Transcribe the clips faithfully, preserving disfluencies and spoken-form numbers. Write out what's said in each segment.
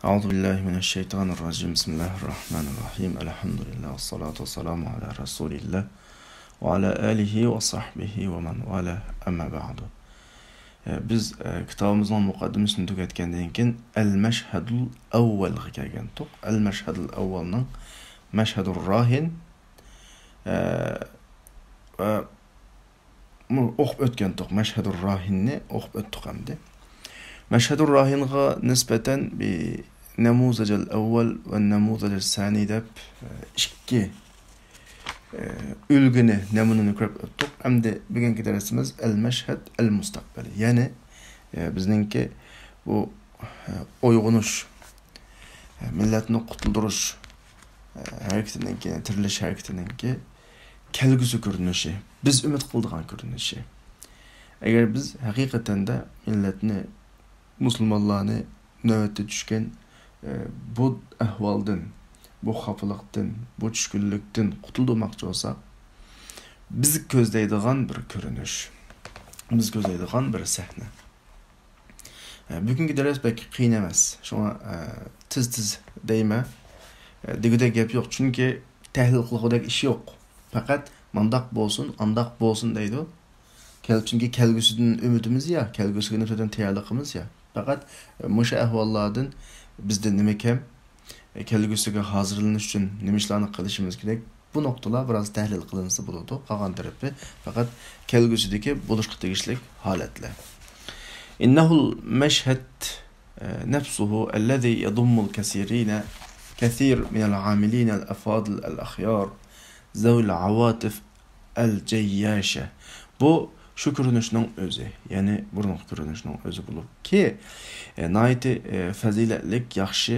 أعوذ بالله من الشيطان الرجيم. بسم الله الرحمن الرحيم. الحمد لله والصلاة والسلام على رسول الله وعلى آله وصحبه ومن والاه. أما بعد. ئە، بىز، ئە، كىتابىمىزنىڭ مۇقەددىمىسىنى تۈگەتكەندىن كېيىن، ئەل مەشھەدۇل ئەۋۋەلغا كەلگەنتۇق. ئەل مەشھەدۇل ئەۋۋەلنىڭ مەشھەدۇر راھىن، ئە، ئە، مۇ-، ئوقۇپ ئۆتكەنتۇق. مەشھەدۇر راھىننى ئوقۇپ ئۆتتۇق ئەمدى. مەشھەدۇر راھىنغا نىسبەتەن بى نەمۇزەجەل ئەۋۋەل ۋە نەمۇزەجەل سانى دەپ، ئە، ئىككى، ئە، ئۈلگىنى، نەمۇنىنى كۆرۈپ ئۆتتۇق. ئەمدى بۈگۈنكى دەرسىمىز ئەل مەشھەد ئەل مۇستەقبەلى. يەنى، ئە، بىزنىڭكى بۇ، ئە، ئويغىنىش، ئە، مىللەتنى قۇتۇلدۇرۇش، ئە، ھەرىكىتىنىڭكى، تىرىلىش ھەرىكىتىنىڭكى كەلگۈسى كۆرۈنۈشى، بىز ئۈمىد قىلىدىغان كۆرۈنۈشى. ئەگەر بىز ھەقىقەتەندە مىللەتنى، مۇسۇلمانلارنى نۆۋەتتە چۈشكەن، ئە، بۇ ئەھۋالدىن، بۇ خاپىلىقتىن، بۇ چۈشكۈنلۈكتىن قۇتۇلدۇرماقچى بولساق، بىز كۆزلەيدىغان بىر كۆرۈنۈش، بىز كۆزلەيدىغان بىر سەھنە. ئە، بۈگۈنكى دەرس بەك قىيىن ئەمەس. شۇڭا، ئە، تېز-تېز دەيمەن. ئە، دېگۈدەك گەپ يوق. چۈنكى تەھلىل قىلغۇدەك ئىش يوق. پەقەت مانداق بولسۇن، ئانداق بولسۇن دەيدۇ. كەل-، چۈنكى كەلگۈسىدىن ئۈمىدىمىز يا، كەلگۈسىگە نىسبەتەن تەييارلىقىمىز يا. پەقەت، ئە، مۇشۇ ئەھۋاللاردىن بىزدە نېمە كەم؟ ئە، كەلگۈسىگە ھازىرلىنىش ئۈچۈن نېمە ئىشلارنى قىلىشىمىز كېرەك؟ بۇ نۇقتىلار بىراز تەھلىل قىلىنسا بولىدۇ. قالغان تەرىپى پەقەت كەلگۈسىدىكى بولۇشقا تېگىشلىك ھالەتلەر. إنه المشهد نفسه الذي يضم الكثيرين، كثير من العاملين الأفاضل الأخيار ذوي العواطف الجياشة. بۇ شۇ كۆرۈنۈشنىڭ ئۆزى، يەنى بۇرۇنقى كۆرۈنۈشنىڭ ئۆزى بولۇپ كى، ئە، ناھايىتى، ئە، پەزىلەتلىك، ياخشى،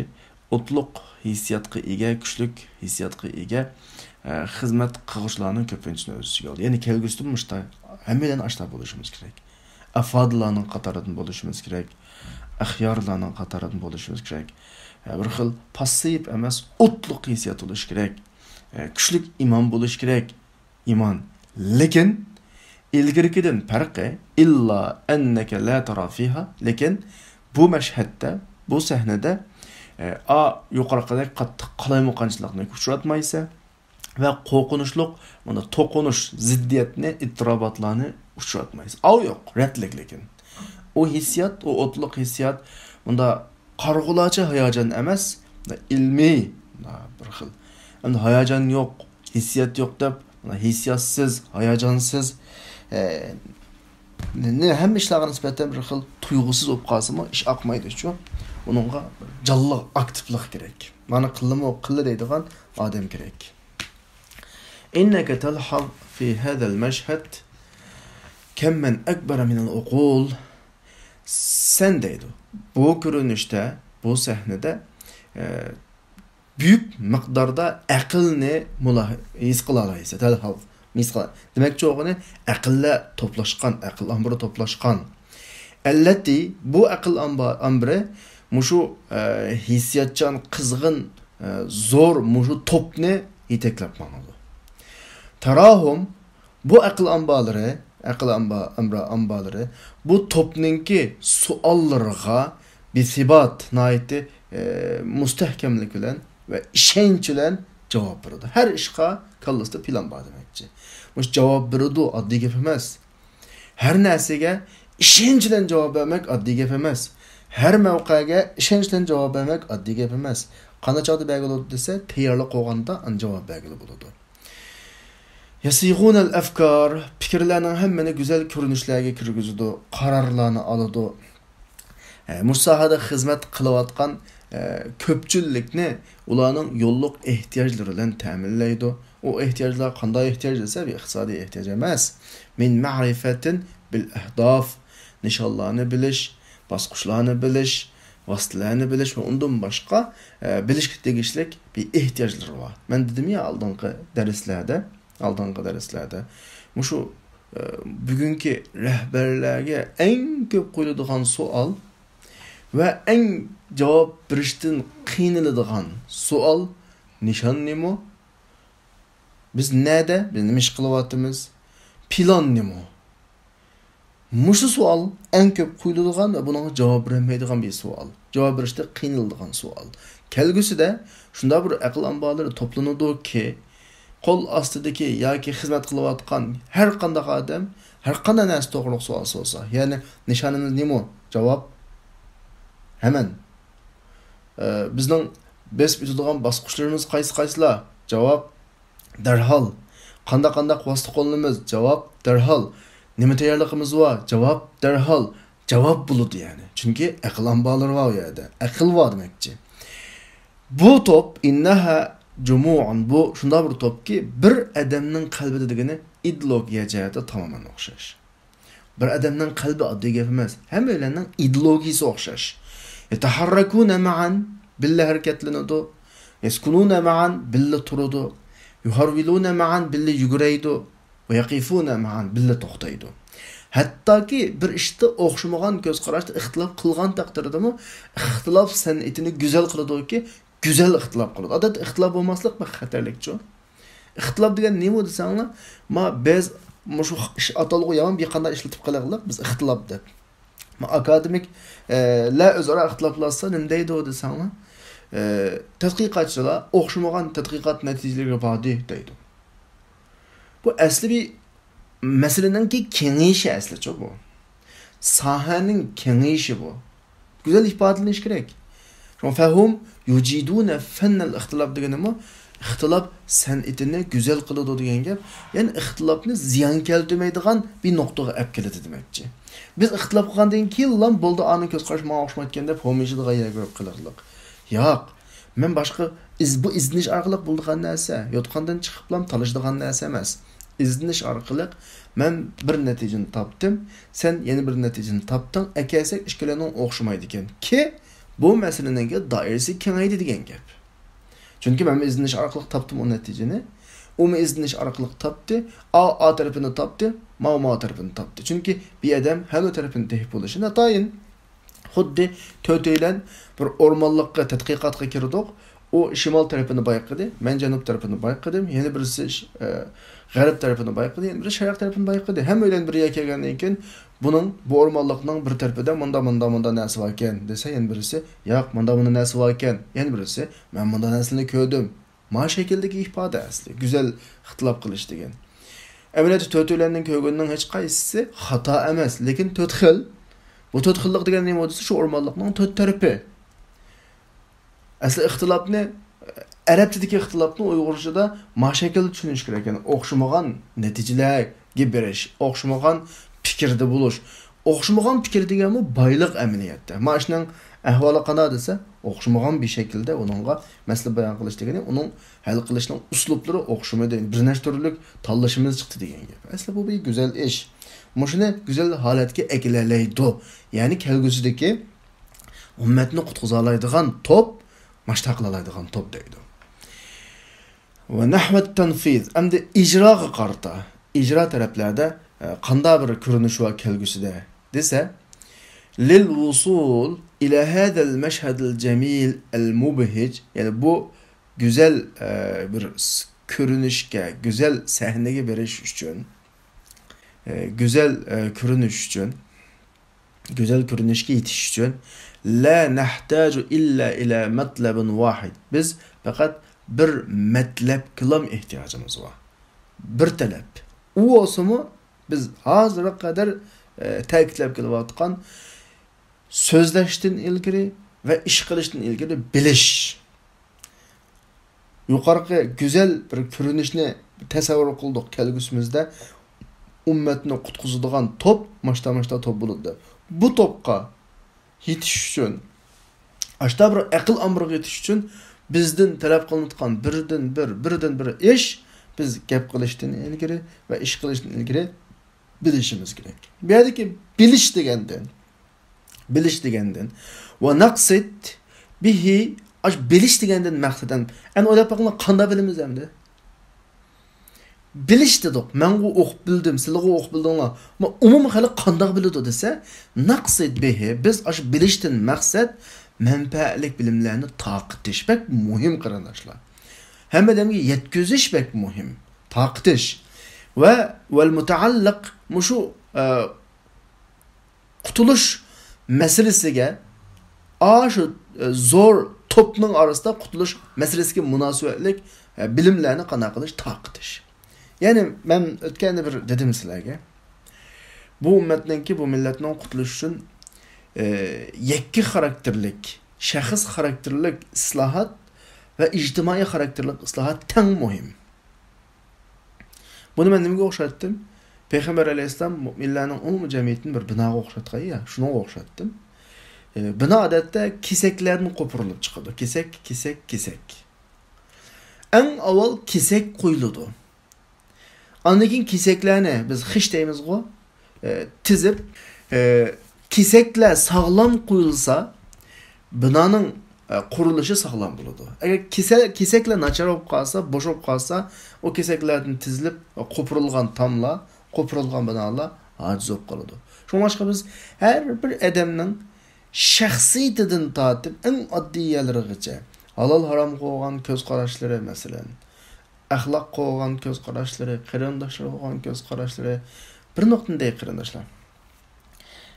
ئوتلۇق ھېسسىياتقا ئىگە، كۈچلۈك ھېسسىياتقا ئىگە، ئە، خىزمەت قىلغۇچىلارنىڭ كۆپىنچىسىنى ئۆز ئىچىگە ئالدى. يەنى كەلگۈسىدە مۇشتا ھەممەيلەن ئاشتا بولۇشىمىز كېرەك. ئەفادىلارنىڭ قاتارىدىن بولۇشىمىز كېرەك. ئەخيارلارنىڭ قاتارىدىن بولۇشىمىز كېرەك. ئە، بىر خىل پاسسىپ ئەمەس، ئوتلۇق ھېسسىيات بولۇشى كېرەك. ئە، كۈچلۈك ئىمان بولۇشى كېرەك. ئىمان. لېكىن ئىلگىرىكىدىن پەرقى، إلا أنك لا ترى فيها، لېكىن بۇ مەشھەدتە، بۇ سەھنىدە، ئە، ئا، يۇقىرىقىدەك قاتتىق قالايمىقانچىلىقنى ئۇچراتمايسەن ۋە قورقۇنچلۇق، مانا، توقۇنۇش، زىددىيەتنى، ئىتتىراباتلارنى ئۇچراتمايسەن. ئاۋۇ يوق، رەتلىك لېكىن. ئۇ ھېسسىيات، ئۇ ئوتلۇق ھېسسىيات، مۇندا قارىغۇلارچە ھاياجان ئەمەس، ئىلمىي، بىر خىل. ئەمدى ھاياجان يوق، ھېسسىيات يوق دەپ، ھېسسىياتسىز، ھاياجانسىز، ئە، نە-، ھەممە ئىشلارغا نىسبەتەن بىر خىل تۇيغۇسىز بولۇپ قالسىمۇ ئىش ئاقمايدۇ شۇ. ئۇنىڭغا بىر جانلىق، ئاكتىپلىق كېرەك. مانا قىلدىمۇ قىلدى دەيدىغان ئادەم كېرەك. إنك تلحظ في هذا المشهد كما أكبر من العقول. سەن دەيدۇ. بۇ كۆرۈنۈشتە، بۇ سەھنىدە، ئە، بۈيۈك مىقداردا ئەقىلنى مۇلاھ-، ھېس قىلالايسەن. تەلھاز، ھېس قىلا-، دېمەكچى بولغىنى، ئەقىللەر توپلاشقان، ئەقىل ئامبىرى توپلاشقان. ئەللەتى، بۇ ئەقىل ئامبا-، ئامبىرى مۇشۇ، ئە، ھېسسىياتچان، قىزغىن، ئە، زور مۇشۇ توپنى يېتەكلەپ ماڭىدۇ. تراهم، بۇ ئەقىل ئامبارلىرى، ئەقىل ئامبا-، ئامبا-، ئامبارلىرى بۇ توپنىڭكى سوئاللىرىغا بىسىبات، ناھايىتى، ئە، مۇستەھكەملىك بىلەن ۋە ئىشەنچ بىلەن جاۋاب بېرىدۇ. ھەر ئىشقا كاللىسىدا پىلان بار دېمەكچى. مۇشۇ جاۋاب بېرىدۇ، ئاددىي گەپ ئەمەس. ھەر نەرسىگە ئىشەنچ بىلەن جاۋاب بەرمەك ئاددىي گەپ ئەمەس. ھەر مەۋقەگە ئىشەنچ بىلەن جاۋاب بەرمەك ئاددىي گەپ ئەمەس. قانداق چاغدا بەرگىلى بولىدۇ دېسە، تەييارلىق قىلغاندا ئاندىن جاۋاب بەرگىلى بولىدۇ. يصيغون الأفكار، پىكىرلەرنىڭ ھەممىنى گۈزەل كۆرۈنۈشلەرگە كىرگۈزىدۇ، قارارلارنى ئالىدۇ. ئە، مۇشۇ ساھەدە خىزمەت قىلىۋاتقان، ئە، كۆپچىلىكنى ئۇلارنىڭ يوللۇق ئېھتىياجلىرى بىلەن تەمىنلەيدۇ. ئۇ ئېھتىياجلار قانداق ئېھتىياج دېسە، بىر ئىقتىسادىي ئېھتىياج ئەمەس. من معرفة بالأهداف، نىشانلارنى بىلىش، باسقۇچلارنى بىلىش، ۋاسىتىلەرنى بىلىش ۋە ئۇندىن باشقا، ئە، بىلىشكە تېگىشلىك بىر ئېھتىياجلىرى بار. مەن دېدىم يا ئالدىنقى دەرسلەردە، ئالدىنقى دەرسلەردە، مۇشۇ، ئە، بۈگۈنكى رەھبەرلەرگە ئەڭ كۆپ قويۇلىدىغان سوئال ۋە ئەڭ جاۋاب بېرىشتىن قىينىلىدىغان سوئال، نىشان نېمە؟ بىز نەدە؟ بىز نېمە ئىش قىلىۋاتىمىز؟ پىلان نېمە؟ مۇشۇ سوئال ئەڭ كۆپ قويۇلىدىغان ۋە بۇنىڭغا جاۋاب بېرەلمەيدىغان بىر سوئال. جاۋاب بېرىشتە قىينىلىدىغان سوئال. كەلگۈسىدە شۇنداق بىر ئەقىل ئامبارلىرى توپلىنىدۇكى، قول ئاستىدىكى ياكى خىزمەت قىلىۋاتقان ھەر قانداق ئادەم ھەر قانداق نەرسە توغرۇلۇق سوئال سورىسا، يەنى نىشانىمىز نېمە؟ جاۋاب، ھەمەن. ئە، بىزنىڭ بېسىپ ئۆتىدىغان باسقۇچلىرىمىز قايسى قايسىلار؟ جاۋاب، دەرھال. قانداق قانداق ۋاسىتە قوللىنىمىز؟ جاۋاب، دەرھال. نېمە تەييارلىقىمىز بار؟ جاۋاب، دەرھال. جاۋاب بولىدۇ يەنى. چۈنكى ئەقىل ئامبارلىرى بار ئۇ يەردە. ئەقىل بار دېمەكچى. بۇ توپ، ئىننەھا جۇمۇئۇن، بۇ شۇنداق بىر توپكى، بىر ئادەمنىڭ قەلبىدە دېگىنى ئىدېئولوگىيە جەھەتتە تامامەن ئوخشاش. بىر ئادەمنىڭ قەلبى ئاددىي گەپ ئەمەس. ھەممەيلەننىڭ ئىدېئولوگىيىسى ئوخشاش. يەتەھەررەكۇنە مەئەن، بىللە ھەرىكەتلىنىدۇ. يەسكۇنۇنە مەئەن، بىللە تۇرىدۇ. يۇھەرۋىلۇنە مەئەن، بىللە يۈگۈرەيدۇ. ۋە يەقىفۇنە مەئەن، بىللە توختايدۇ. ھەتتاكى بىر ئىشتا ئوخشىمىغان كۆز قاراشتا ئىختىلاپ قىلغان تەقدىردىمۇ ئىختىلاپ سەنئىتىنى گۈزەل قىلىدۇكى، گۈزەل ئىختىلاپ قىلىدۇ. ئادەتتە ئىختىلاپ بولماسلىق بەك خەتەرلىكچۇ. ئىختىلاپ دېگەن نېمە دېسەڭلار، ما بىز مۇشۇ ئىش ئاتالغۇ يامان بىر قانداق ئىشلىتىپ قېلىقلىق بىز ئىختىلاپ دەپ. ما ئاكادېمىك، ئە، لەر ئۆزئارا ئىختىلاپلاشسا نېمە دەيدۇ دېسەڭلار، ئە، تەتقىقاتچىلار ئوخشىمىغان تەتقىقات نەتىجىلىرىگە باردى دەيدۇ. بۇ ئەسلى بىر مەسىلىنىڭكى كېڭىيىشى ئەسلىچۇ بۇ. ساھەنىڭ كېڭىيىشى بۇ. گۈزەل ئىپادىلىنىشى كېرەك. شۇڭا فەھۇم يۇجىدۇنە فەننەل ئىختىلاپ دېگىنىمۇ ئىختىلاپ سەنئىتىنى گۈزەل قىلىدۇ دېگەن گەپ. يەنى ئىختىلاپنى زىيان كەلتۈرمەيدىغان بىر نۇقتىغا ئەپ كېلىدۇ دېمەكچى. بىز ئىختىلاپ قىلغاندىن كېيىنلا بولدى، ئانىڭ كۆز قارىشى ماڭا ئوخشىمايدىكەن دەپ ھومىيىشىدىغان يەرگە بېرىپ قېلىقلىق. ياق. مەن باشقا ئىز-، بۇ ئىزدىنىش ئارقىلىق بولىدىغان نەرسە، يوتقاندىن چىقىپلا تالىشىدىغان نەرسە ئەمەس. ئىزدىنىش ئارقىلىق مەن بىر نەتىجىنى تاپتىم، سەن يەنە بىر نەتىجىنى تاپتىڭ، ئەكەلسەك ئىككىلەننىڭ ئوخشىمايدىكەن. كى، بۇ مەسىلىنىڭكى دائىرىسى كېڭەيدى دېگەن گەپ. چۈنكى مەن ئىزدىنىش ئارقىلىق تاپتىم ئۇ نەتىجىنى، ئۇمۇ ئىزدىنىش ئارقىلىق تاپتى، ئا، ئا تەرىپىنى تاپتى، ماۋ، ماۋ تەرىپىنى تاپتى. چۈنكى بىر ئادەم ھەممە تەرىپىنى تېپىپ بولۇشى ناتايىن. خۇددى تۆتەيلەن بىر ئورمانلىققا تەتقىقاتقا كىردۇق. ئۇ شىمال تەرىپىنى بايقىدى، مەن جەنۇب تەرىپىنى بايقىدىم، يەنە بىرسى، ئە، غەرب تەرىپىنى بايقىدى، يەنە بىرى شەرق تەرىپىنى بايقىدى. ھەممەيلەن بىر يەرگە كەلگەندىن كېيىن، بۇنىڭ، بۇ ئورمانلىقنىڭ بىر تەرىپىدە مۇندا، مۇندا، مۇندا نەرسە باركەن دېسە، يەنە بىرسى، ياق، مۇندا، مۇندا نەرسە باركەن، يەنە بىرسى، مەن مۇندا نەرسىنى كۆردۈم. ما شەكىلدىكى ئىپادە ئەسلى، گۈزەل ئىختىلاپ قىلىش دېگەن. ئەمەلىيەتتە تۆتەيلەننىڭ كۆرگىنىنىڭ ھېچقايسىسى خاتا ئەمەس، لېكىن تۆت خىل. بۇ تۆت خىللىق دېگەن نېمە دېسە، شۇ ئورمانلىقنىڭ تۆت تەرىپى. ئەسلى ئىختىلاپنى، ئەرەبچىدىكى ئىختىلاپنى ئۇيغۇرچىدا ما شەكىلدە چۈشىنىش كېرەك. يەنى ئوخشىمىغان نەتىجىلەرگە بېرىش، ئوخشىمىغان پىكىردە بولۇش. ئوخشىمىغان پىكىر دېگەنمۇ بايلىق ئەمەلىيەتتە. ما ئىشنىڭ ئەھۋالى قانداق دېسە، ئوخشىمىغان بىر شەكىلدە ئۇنىڭغا مەسىلە بايان قىلىش دېگىنى، ئۇنىڭ ھەل قىلىشنىڭ ئۇسلۇبلىرى ئوخشىمىدى. بىر نەچچە تۈرلۈك تاللىشىمىز چىقتى دېگەن گەپ. ئەسلى بۇ بىر گۈزەل ئىش. مۇشۇنى گۈزەل ھالەتكە ئەكېلەلەيدۇ. يەنى كەلگۈسىدىكى ئۈممەتنى قۇتقۇزالايدىغان توپ، ماشتا قىلالايدىغان توپ دەيدۇ. ۋە نەھۋەت تەنفىز، ئەمدى ئىجراغا قارىتا. ئىجرا تەرەپلەردە، ئە، قانداق بىر كۆرۈنۈش بار كەلگۈسىدە دېسە، لىل ۋۇسۇل ئىلە ھەزەل مەشھەدىل جەمىل ئەل مۇبھىج، يەنى بۇ گۈزەل، ئە، بىر س-، كۆرۈنۈشكە، گۈزەل سەھنىگە بېرىش ئۈچۈن، ئە، گۈزەل، ئە، كۆرۈنۈش ئۈچۈن، گۈزەل كۆرۈنۈشكە يېتىش ئۈچۈن، لا نەھتاجۇ ئىللا ئىلە مەتلەبىن ۋاھىد. بىز پەقەت بىر مەتلەبكىلام ئېھتىياجىمىز بار. بىر تەلەپ. ئۇ بولسىمۇ بىز ھازىرغا قەدەر، ئە، تەكىتلەپ كېلىۋاتقان سۆزلەشتىن ئىلگىرى ۋە ئىش قىلىشتىن ئىلگىرى بىلىش. يۇقىرىقى گۈزەل بىر كۆرۈنۈشنى تەسەۋۋۇر قىلدۇق، كەلگۈسىمىزدە ئۈممەتنى قۇتقۇزىدىغان توپ، ماشتا-ماشتا توپ بولىدۇ دەپ. بۇ توپقا يېتىش ئۈچۈن، ئاشتا بىر ئەقىل ئامبىرىغا يېتىش ئۈچۈن بىزدىن تەلەپ قىلىنىدىغان بىردىن بىر، بىردىن بىر ئىش، بىز گەپ قىلىشتىن ئىلگىرى ۋە ئىش قىلىشتىن ئىلگىرى بىلىشىمىز كېرەك. بۇ يەردىكى بىلىش دېگەندىن، بىلىش دېگەندىن. ۋە نەقسىد بىھى، ئاش بىلىش دېگەندىن مەقسەت ھەم. ئەمدى ئويلاپ بېقىڭلار، قانداق بىلىمىز ئەمدى؟ بىلىش دېدۇق. مەنغۇ ئوقۇپ بىلدىم، سىلىغۇ ئوقۇپ بىلدىڭلار. ئەمما ئومۇمىي خەلق قانداق بىلىدۇ دېسە، نەقسىد بىھى، بىز ئاش بىلىشتىن مەقسەت مەنپەئەتلىك بىلىملەرنى تارقىتىش بەك مۇھىم، قېرىنداشلار. ھەممە ئادەمگە يەتكۈزۈش بەك مۇھىم. تارقىتىش. ۋە ۋەل مۇتەئەللىق، مۇشۇ، ئە، قۇتۇلۇش مەسىلىسىگە، ئاشۇ، ئە، زور توپنىڭ ئارىسىدا قۇتۇلۇش مەسىلىسىگە مۇناسىۋەتلىك، ئە، بىلىملەرنى قانداق قىلىش؟ تارقىتىش. يەنى مەن ئۆتكەندە بىر دېدىم سىلەرگە. بۇ ئۈممەتنىڭكى، بۇ مىللەتنىڭ قۇتۇلۇشى ئۈچۈن، ئە، يەككە خاراكتېرلىك، شەخس خاراكتېرلىك ئىسلاھات ۋە ئىجتىمائىي خاراكتېرلىك ئىسلاھات تەڭ مۇھىم. بۇنى مەن نېمىگە ئوخشاتتىم؟ پەيغەمبەر ئەلەيھىسسالام مۆمىنلەرنىڭ ئومۇمىي جەمئىيىتىنى بىر بىناغا ئوخشاتقان، يا، شۇنىڭغا ئوخشاتتىم. ئە، بىنا ئادەتتە كېسەكلەردىن قوپۇرۇلۇپ چىقىدۇ. كېسەك، كېسەك، كېسەك. ئەڭ ئاۋۋال كېسەك قويۇلىدۇ. ئاندىن كېيىن كېسەكلەرنى بىز خىش دەيمىزغۇ، ئە، تىزىپ، ئە، كېسەكلەر ساغلام قويۇلسا، بىنانىڭ، ئە، قۇرۇلۇشى ساغلام بولىدۇ. ئەگەر كېسە-، كېسەكلەر ناچار بولۇپ قالسا، بوش بولۇپ قالسا، ئۇ كېسەكلەردىن تىزىلىپ، ئە، قوپۇرۇلغان تاملار، قوپۇرۇلغان بىنالار ئاجىز بولۇپ قالىدۇ. شۇڭلاشقا بىز ھەر بىر ئادەمنىڭ شەخسىيىتىدىن تارتىپ ئەڭ ئاددىي يەرلىرىگىچە، ھالال ھارامغا بولغان كۆز قاراشلىرى، مەسىلەن، ئەخلاققا بولغان كۆز قاراشلىرى، قېرىنداشلارغا بولغان كۆز قاراشلىرى. بىر نۇقتىنى دەي، قېرىنداشلار.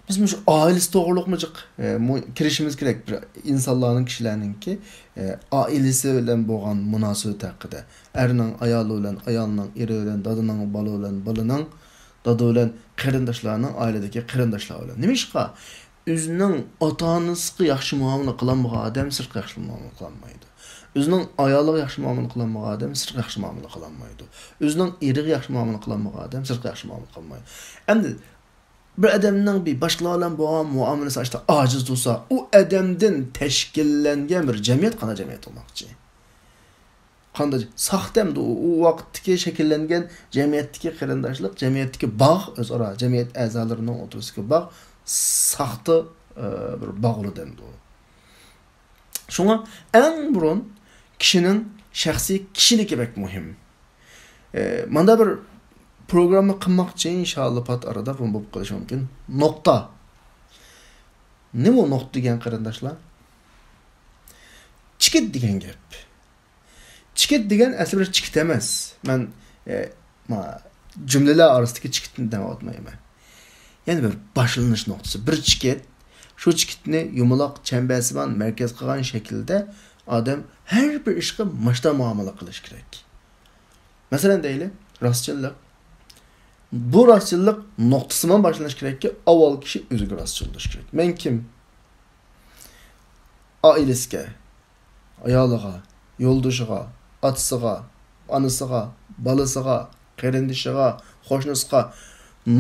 بىز مۇشۇ ئائىلىسى توغرۇلۇقمۇ جىق، ئە، مۇ-، كىرىشىمىز كېرەك. بىر ئىنسانلارنىڭ، كىشىلەرنىڭكى، ئە، ئائىلىسى بىلەن بولغان مۇناسىۋىتى ھەققىدە. ئەرنىڭ ئايالى بىلەن، ئايالنىڭ ئېرى بىلەن، دادىنىڭ بالا بىلەن، بالىنىڭ دادا بىلەن، قېرىنداشلارنىڭ، ئائىلىدىكى قېرىنداشلار بىلەن. نېمىشقا؟ ئۆزىنىڭ ئاتا-ئانىسىغا ياخشى مۇئامىلە قىلالمىغان ئادەم سىرتقا ياخشى مۇئامىلە قىلالمايدۇ. ئۆزىنىڭ ئايالىغا ياخشى مۇئامىلە قىلالمىغان ئادەم سىرتقا ياخشى مۇئامىلە قىلالمايدۇ. ئۆزىنىڭ ئېرىگە ياخشى مۇئامىلە قىلالمىغان ئادەم سىرتقا ياخشى مۇئامىلە قىلالمايدۇ. ئەمدى بىر ئادەمنىڭ بىر باشقىلار بىلەن بولغان مۇئامىلىسى ئاشتا ئاجىز تۇرسا، ئۇ ئادەمدىن تەشكىللەنگەن بىر جەمئىيەت قانداق جەمئىيەت بولماقچى؟ قانداق ساختەمدۇ ئۇ، ئۇ ۋاقىتتىكى شەكىللەنگەن جەمئىيەتتىكى قېرىنداشلىق، جەمئىيەتتىكى باغ، ئۆزئارا جەمئىيەت ئەزالىرىنىڭ ئوتتۇرىسىدىكى باغ ساختا، ئە، بىر باغ بولىدۇ ئەمدى ئۇ. شۇڭا ئەڭ بۇرۇن كىشىنىڭ شەخسىي كىشىلىكى بەك مۇھىم. ئە، ماندا بىر پروگرامما قىلماقچى، ئىنشائاللا، پات ئارىدا بۇ بولۇپ قېلىشى مۇمكىن. نۇقتا. نېمە ئۇ نۇقتا دېگەن، قېرىنداشلار؟ چېكىت دېگەن گەپ. چېكىت دېگەن ئەسلى بىر چېكىت ئەمەس. مەن، ئە، ما، جۈملىلەر ئارىسىدىكى چېكىتنى دەۋاتمايمەن. يەنى بىر باشلىنىش نۇقتىسى، بىر چېكىت. شۇ چېكىتنى يۇمىلاق چەمبەرسىمان مەركەز قىلغان شەكىلدە ئادەم ھەر بىر ئىشقا مۇشۇنداق مۇئامىلە قىلىش كېرەك. مەسىلەن دەيلى، راستچىللىق. بۇ راستچىللىق نۇقتىسىمان باشلىنىشى كېرەككى، ئاۋۋال كىشى ئۆزىگە راستچىل بولۇشى كېرەك. مەن كىم؟ ئائىلىسىگە، ئايالىغا، يولدىشىغا، ئاتىسىغا، ئانىسىغا، بالىسىغا، قېرىندىشىغا، قوشنىسىغا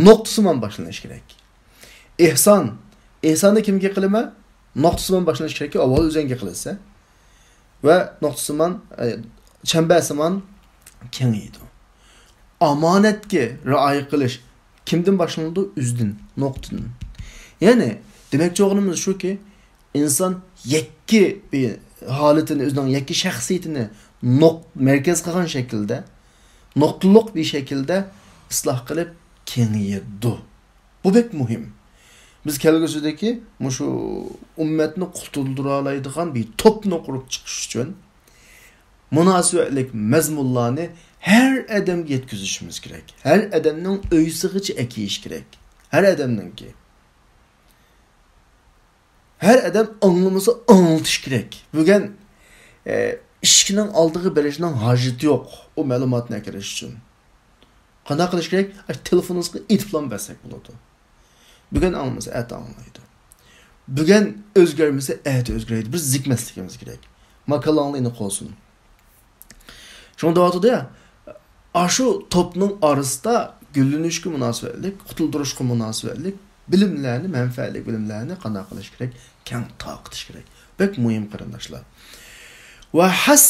نۇقتىسىمان باشلىنىشى كېرەك. ئېھسان، ئېھساننى كىمگە قىلىمەن؟ نۇقتىسىمان باشلىنىشى كېرەككى، ئاۋۋال ئۆزۈڭگە قىلىسەن. ۋە نۇقتىسىمان، ئە، چەمبەرسىمان كېڭىيىدۇ. ئامانەتكە رىئايە قىلىش كىمدىن باشلىنىدۇ؟ ئۆزىدىن، نۇقتىدىن. يەنى دېمەكچى بولغىنىمىز شۇكى، ئىنسان يەككە بىر ھالىتىنى، ئۆزىنىڭ يەككە شەخسىيىتىنى نۇق-، مەركەز قىلغان شەكىلدە، نۇقتىلىق بىر شەكىلدە ئىسلاھ قىلىپ كېڭىيىدۇ. بۇ بەك مۇھىم. بىز كەلگۈسىدىكى مۇشۇ ئۈممەتنى قۇتۇلدۇرالايدىغان بىر توپنى قۇرۇپ چىقىش ئۈچۈن مۇناسىۋەتلىك مەزمۇنلارنى ھەر ئادەمگە يەتكۈزۈشىمىز كېرەك. ھەر ئادەمنىڭ ئۆيسىغىچە ئەكىيىش كېرەك. ھەر ئادەمنىڭكى. ھەر ئادەم ئاڭلىمىسا ئاڭلىتىش كېرەك. بۈگۈن، ئە، ئىشىكنىڭ ئالدىغا بېرىشنىڭ ھاجىتى يوق، ئۇ مەلۇماتنى ئەكىرىش ئۈچۈن. قانداق قىلىش كېرەك؟ ئاشۇ تېلېفونىڭىزغا ئېيتىپلا بەرسەك بولىدۇ. بۈگۈن ئاڭلىمىسا، ئەتە ئاڭلايدۇ. بۈگۈن ئۆزگەرمىسە، ئەتە ئۆزگىرەيدۇ. بىز زېرىكمەسلىكىمىز كېرەك. ماكانلارنىڭ ئېنىقى بولسۇن. شۇڭا دەۋاتىدۇ يا، ئاشۇ توپنىڭ ئارىسىدا گۈللىنىشكە مۇناسىۋەتلىك، قۇتۇلدۇرۇشقا مۇناسىۋەتلىك بىلىملەرنى، مەنپەئەتلىك بىلىملەرنى قانداق قىلىش كېرەك؟ كەڭ تارقىتىش كېرەك. بەك مۇھىم، قېرىنداشلار. ۋە ھەس،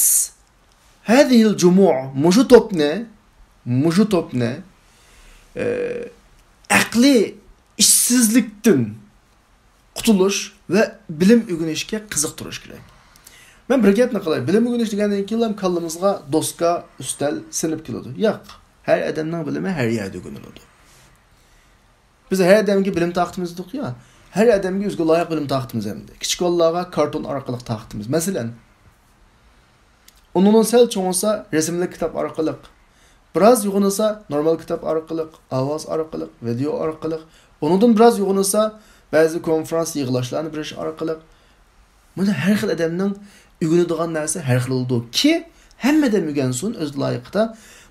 ھەزىھىل جۇمۇ، مۇشۇ توپنى، مۇشۇ توپنى، ئە، ئەقلىي ئىشسىزلىكتىن قۇتۇلۇش ۋە بىلىم ئۆگىنىشكە قىزىقتۇرۇش كېرەك. مەن بىر گەپنى قىلاي. بىلىم ئۆگىنىش دېگەندىن كېيىنلا كاللىمىزغا دوسكا، ئۈستەل، سىنىپ كېلىدۇ. ياق. ھەر ئادەمنىڭ بىلىمى ھەر يەردە ئۆگىنىلىدۇ. بىز ھەر ئادەمگە بىلىم تارقىتىمىز دېدۇق يا. ھەر ئادەمگە ئۆزىگە لايىق بىلىم تارقىتىمىز ئەمدى. كىچىك بالىلارغا كارتون ئارقىلىق تارقىتىمىز. مەسىلەن، ئۇنىڭدىن سەل چوڭىسا رەسىملىك كىتاب ئارقىلىق، بىراز يوغىنىسا نورمال كىتاب ئارقىلىق، ئاۋاز ئارقىلىق، ۋىدېئو ئارقىلىق، ئۇنىڭدىن بىراز يوغىنىسا بەزى كونفرانس يىغىلىشلارنى بېرىش ئارقىلىق، مانا ھەر خىل ئادەمنىڭ ئۆگىنىدىغان نەرسە ھەر خىل بولىدۇ. كى ھەممە ئادەم ئۆگەنسۇن ئۆز لايىقىدا.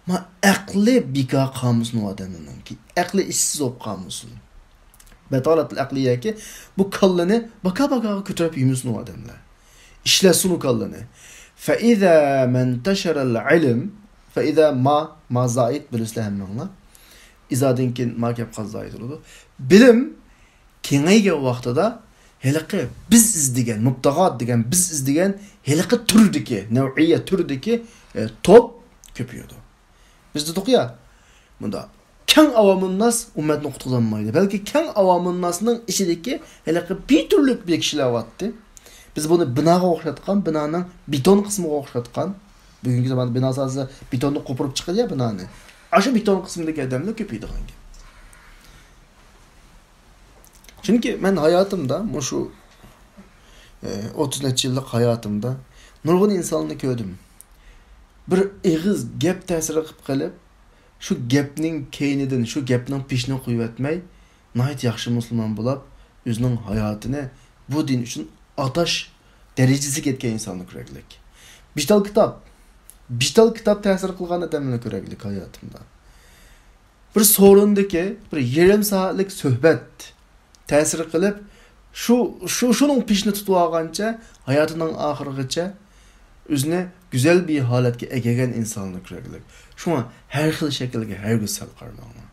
ما ئەقلى بىكار قالمىسۇن ئۇ ئادەمنىڭكى. ئەقلى ئىشسىز بولۇپ قالمىسۇن. بەتالەتىل ئەقلىيەكى بۇ كاللىنى باكا-باكاغا كۆتۈرۈپ يۈرمىسۇن ئۇ ئادەملەر. ئىشلەتسۇن ئۇ كاللىنى. فَإِذَا مَنْتَشَرَ الْعِلْمُ، فَإِذَا ما، ما زائىد بىلىسىلەر ھەممىڭلار. ئىزادىن كېيىن ما كەپ قالسا زائىد بولىدۇ. بىلىم كېڭەيگەن ۋاقتىدا ھېلىقى بىز ئىزدىگەن، مۇبتاغات دېگەن بىز ئىزدىگەن ھېلىقى تۈردىكى، نەۋئىيە تۈردىكى، ئە، توپ كۆپىيىدۇ. بىز دېدۇق يا، مۇنداق، كەڭ ئاۋامۇنناس ئۈممەتنى قۇتقۇزالمايدۇ. بەلكى كەڭ ئاۋامۇنناسنىڭ ئىچىدىكى ھېلىقى بىر تۈرلۈك بىر كىشىلەر بارتتى. بىز بۇنى بىناغا ئوخشاتقان، بىنانىڭ بېتون قىسمىغا ئوخشاتقان. بۈگۈنكى زاماندا بىنا سازى بېتوننى قوپۇرۇپ چىقىدۇ يا بىنانى. ئاشۇ بېتون قىسمىدىكى ئادەملەر كۆپىيىدىغان گەپ. چۈنكى مەن ھاياتىمدا، مۇشۇ، ئە، ئوتتۇز نەچچە يىللىق ھاياتىمدا نۇرغۇن ئىنسانلارنى كۆردۈم. بىر ئېغىز گەپ تەسىر قىلىپ قېلىپ، شۇ گەپنىڭ كەينىدىن، شۇ گەپنىڭ پېشىنى قويۇۋەتمەي، ناھايىتى ياخشى مۇسۇلمان بولاپ، ئۆزىنىڭ ھاياتىنى بۇ دىن ئۈچۈن ئاتاش دەرىجىسىگە يەتكەن ئىنساننى كۆرەيلىك. بىر تال كىتاب، بىر تال كىتاب تەسىر قىلغان ئادەمنى كۆرەيلىك ھاياتىمدا. بىر سورۇندىكى بىر يېرىم سائەتلىك سۆھبەت تەسىر قىلىپ، شۇ، شۇ، شۇنىڭ پېشىنى تۇتۇۋالغانچە ھاياتىنىڭ ئاخىرىغىچە ئۆزىنى گۈزەل بىر ھالەتكە ئەكەلگەن ئىنساننى كۆرەيلىك. شۇڭا ھەر خىل شەكىلگە ھەرگىز سەل قارىماڭلار.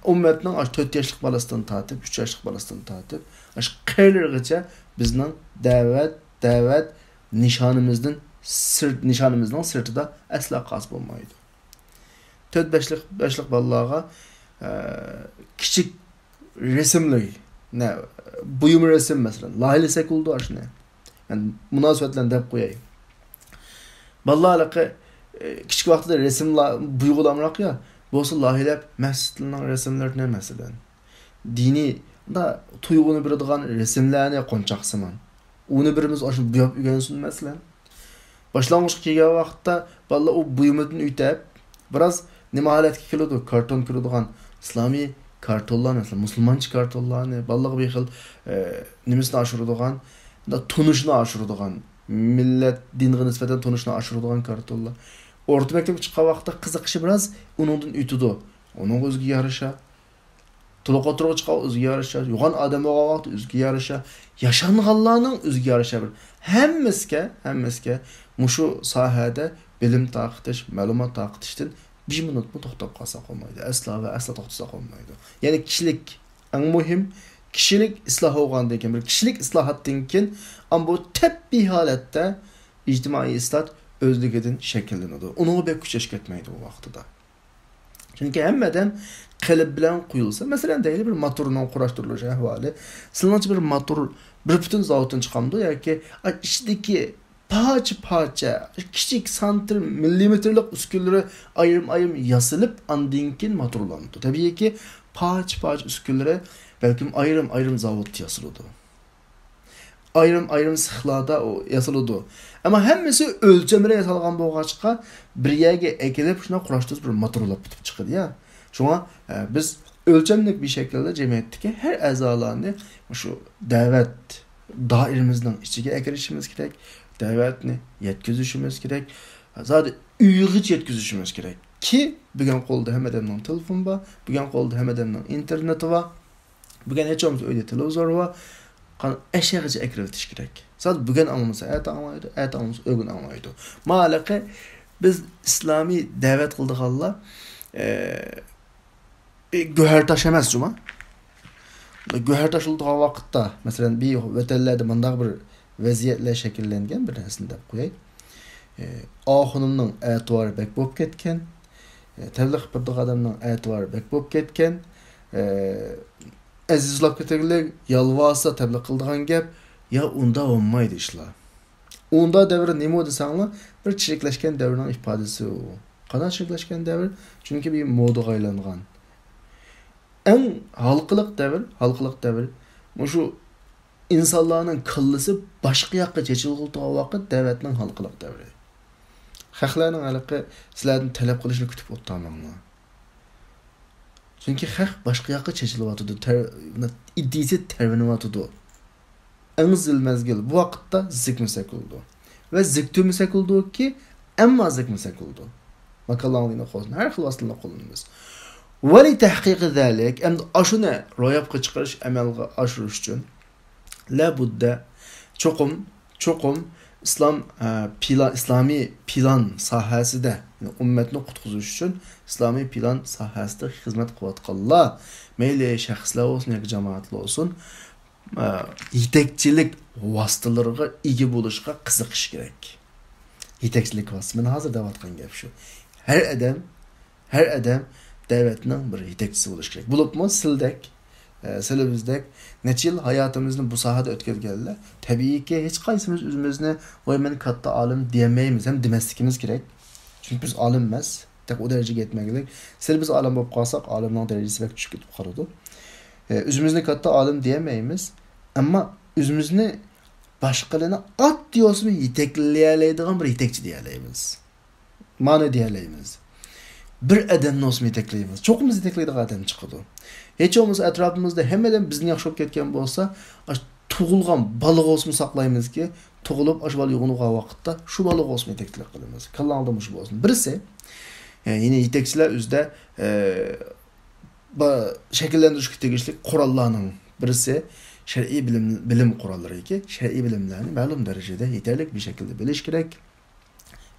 ئۈممەتنىڭ ئاشۇ تۆت ياشلىق بالىسىدىن تارتىپ، ئۈچ ياشلىق بالىسىدىن تارتىپ، ئاشۇ قېرىلىرىغىچە بىزنىڭ دەۋەت، دەۋەت نىشانىمىزدىن سىرت، نىشانىمىزنىڭ سىرتىدا ئەسلا قالسا بولمايدۇ. تۆت بەشلىك، بەشلىك بالىلارغا، ئە، كىچىك رەسىملەر، نە، بۇيۇم رەسىم مەسىلەن، لايىھەلىسەك بولىدۇ ئاشۇنى. يەنى مۇناسىۋەت بىلەن دەپ قوياي. بالىلار ھېلىقى، ئە، كىچىك ۋاقتىدا رەسىملەر، بويىغىلى ئامراق يا، بولسا لايىھەلەپ مەسچىتلەرنىڭ رەسىملىرىنى مەسىلەن. دىنىي، مۇنداق تۇيغۇنى بېرىدىغان رەسىملەرنى قونچاقسىمان. ئۇنى بىرىمىز ئاشۇ بوياپ ئۆگەنسۇن مەسىلەن. باشلانغۇچقا كەلگەن ۋاقىتتا بالىلار ئۇ بۇيۇمىدىن ئۆتۈپ، بىراز نېمە ھالەتكە كېلىدۇ؟ كارتون كۆرىدىغان، ئىسلامىي كارتونلارنى، مەسىلەن، مۇسۇلمانچە كارتونلارنى، بالىلارغا بىر خىل، ئە، نېمىسىنى ئاشۇرىدىغان، مۇنداق تونۇشىنى ئاشۇرىدىغان، مىللەت، دىنغا نىسبەتەن تونۇشىنى ئاشۇرىدىغان كارتونلار. ئورتا مەكتەپكە چىققان ۋاقىتتا قىزىقىشى بىراز ئۇنىڭدىن ئۆتىدۇ. ئۇنىڭغا ئۆزىگە يارىشا. تولۇق ئوتتۇرىغا چىققان ئۆزىگە يارىشا، يوغان ئادەم بولغان ۋاقىت ئۆزىگە يارىشا، ياشانغانلارنىڭ ئۆزىگە يارىشا بىر. ھەممىسىگە، ھەممىسىگە مۇشۇ ساھەدە بىلىم تارقىتىش، مەلۇمات تارقىتىشتىن بىر مىنۇتمۇ توختاپ قالساق بولمايدۇ. ئەسلا ۋە ئەسلا توختىساق بولمايدۇ. يەنى كىشىلىك، ئەڭ مۇھىم، كىشىلىك ئىسلاھ بولغاندىن كېيىن، بىر كىشىلىك ئىسلاھاتتىن كېيىن، ئەمما بۇ تەبىئىي ھالەتتە ئىجتىمائىي ئىسلاھات ئۆزلۈكىدىن شەكىللىنىدۇ. ئۇنىڭغا بەك كۈچەش كەتمەيدۇ بۇ ۋاقتىدا. چۈنكى ھەممە ئادەم قېلىپ بىلەن قويۇلسا، مەسىلەن، دەيلى، بىر موتورنىڭ قۇراشتۇرۇلۇش ئەھۋالى، سىلەرنىڭچە بىر موتور بىر پۈتۈن زاۋۇتتىن چىقامدۇ ياكى ئا، ئىچىدىكى پارچە-پارچە، كىچىك سانتىم، مىللىمېتىرلىق ئۈسكۈنىلىرى ئايرىم-ئايرىم ياسىلىپ، ئاندىن كېيىن موتورلىنىدۇ. تەبىئىيكى، پارچە-پارچە ئۈسكۈنىلىرى بەلكىم ئايرىم-ئايرىم زاۋۇتتا ياسىلىدۇ. ئايرىم-ئايرىم سېخلاردا ئۇ ياسىلىدۇ. ئەمما ھەممىسى ئۆلچەملىرى ياسالغان بولغاچقا، بىر يەرگە ئەكېلىپ، شۇنداق قۇراشتۇرۇپ بىر موتورلاپ پۈتۈپ چىقىدۇ يا. شۇڭا، ئە، بىز ئۆلچەملىك بىر شەكىلدە جەمئىيەتتىكى ھەر ئەزالارنى مۇشۇ دەۋەت دائىرىمىزنىڭ ئىچىگە ئەكىرىشىمىز كېرەك، دەۋەتنى يەتكۈزۈشىمىز كېرەك، زادى ئۆيىگىچە يەتكۈزۈشىمىز كېرەك. كى، بۈگۈن قولدا ھەممە ئادەمنىڭ تېلېفونى بار، بۈگۈن قولدا ھەممە ئادەمنىڭ ئىنتېرنېتى بار. بۈگۈن ھېچ بولمىسا ئۆيدە تېلېۋىزور بار. قان-، ئەشەگىچە ئەكىرىۋېتىش كېرەك. زادى بۈگۈن ئاڭلىمىسا ئەتە ئاڭلايدۇ، ئەتە ئاڭلىمىسا ئۆگۈن ئاڭلايدۇ. مانا ھېلىقى بىز ئىسلامىي دەۋەت قىلىدىغانلار، ئە، بىر گۆھەر تاش ئەمەس جۇما. گۆھەر تاش بولىدىغان ۋاقىتتا، مەسىلەن، بىر ۋەتەنلەردە مۇنداق بىر ۋەزىيەتلەر شەكىللەنگەن، بىر نەرسىنى دەپ قوياي. ئە، ئاخۇنۇمنىڭ ئەتىۋارى بەك بولۇپ كەتكەن. ئە، تەبلىغ قىلىدىغان ئادەمنىڭ ئەتىۋارى بەك بولۇپ كەتكەن. ئە، ئەزىزلاپ كېتەرلىك، يالۋارسا تەبلىغ قىلىدىغان گەپ. يا ئۇنداق بولمايدۇ ئىشلار. ئۇنداق دەۋر نېمە دېسەڭلار، بىر چىرىكلەشكەن دەۋرنىڭ ئىپادىسى ئۇ. قانداق چىرىكلەشكەن دەۋر؟ چۈنكى بىر مودىغا ئايلانغان. ئەڭ ھالقىلىق دەۋر، ھالقىلىق دەۋر. مۇشۇ ئىنسانلارنىڭ كاللىسى باشقا ياققا چېچىلغۇلتىغان ۋاقىت دەۋەتنىڭ ھالقىلىق دەۋرى. خەقلەرنىڭ ھېلىقى سىلەردىن تەلەپ قىلىشنى كۈتۈپ ئولتۇرماڭلار. چۈنكى خەق باشقا ياققا چېچىلىۋاتىدۇ، تەر-، ئىدىيىسى تەۋرىنىۋاتىدۇ. ئەڭ زىل مەزگىل بۇ ۋاقىتتا زىكمىسە كېلىدۇ. ۋە زىك تۈمىسە كېلىدۇكى، ئەمما زىكمىسە كېلىدۇ. ماكاللاڭلىنى قوللىنىپ، ھەر خىل ۋاسىتىلەرنى قوللىنىمىز. ۋەلى تەھقىقى زەلىك، ئەمدى ئاشۇنى روياپقا چىقىرىش، ئەمەلگە ئاشۇرۇش ئۈچۈن، لە بۇددە، چوقۇم، چوقۇم ئىسلام، ئە، پىلان، ئىسلامىي پىلان ساھەسىدە، يەنى ئۈممەتنى قۇتقۇزۇش ئۈچۈن ئىسلامىي پىلان ساھەسىدە خىزمەت قىلىۋاتقانلار، مەيلى شەخسلەر بولسۇن ياكى جامائەتلەر بولسۇن، ئە، يېتەكچىلىك ۋاسىتىلىرىغا ئىگە بولۇشقا قىزىقىش كېرەك. يېتەكچىلىك ۋاسىتە. مەن ھازىر دەۋاتقان گەپ شۇ. ھەر ئادەم، ھەر ئادەم دەۋەتنىڭ بىر يېتەكچىسى بولۇشى كېرەك. بولۇپمۇ سىلدەك، ئە، سىلىبىزدەك نەچچە يىل ھاياتىمىزنى بۇ ساھەدە ئۆتكۈزگەنلەر، تەبىئىيكى، ھېچقايسىمىز ئۆزىمىزنى، ۋاي، مەن كاتتا ئالىم دېيەلمەيمىز ھەم دېمەسلىكىمىز كېرەك. چۈنكى بىز ئالىم ئەمەس. تېخى ئۇ دەرىجىگە يەتمەگلىك. سىلى بىز ئالىم بولۇپ قالساق، ئالىمنىڭ دەرىجىسى بەك چۈشۈپ كېتىپ قالىدۇ. ئە، ئۆزىمىزنى كاتتا ئالىم دېيەلمەيمىز. ئەمما ئۆزىمىزنى باشقىلارنى ئاددىي بولسىمۇ يېتەكلىيەلەيدىغان بىر يېتەكچى دېيەلەيمىز. مانا دېيەلەيمىز. بىر ئادەمنى بولسىمۇ يېتەكلەيمىز. چوقۇم بىز يېتەكلەيدىغان ئادەم چىقىدۇ. ھېچ بولمىسا ئەتراپىمىزدا ھەممە ئادەم بىزدىن ياخشى بولۇپ كەتكەن بولسا، ئاشۇ تۇغۇلغان بالىغا بولسىمۇ ساقلايمىزكى، تۇغۇلۇپ ئاشۇ بالا يوغىنىغان ۋاقىتتا شۇ بالىغا بولسىمۇ يېتەكچىلىك قىلىمىز. كاللاڭدا مۇشۇ بولسۇن. بىرسى، ئە، يەنى يېتەكچىلەر ئۆزىدە، ئە، با-، شەكىللەندۈرۈشكە تېگىشلىك قوراللارنىڭ بىرسى شەرئىي بىلىم، بىلىم قوراللىرىكى، شەرئىي بىلىملەرنى مەلۇم دەرىجىدە يېتەرلىك بىر شەكىلدە بىلىش كېرەك.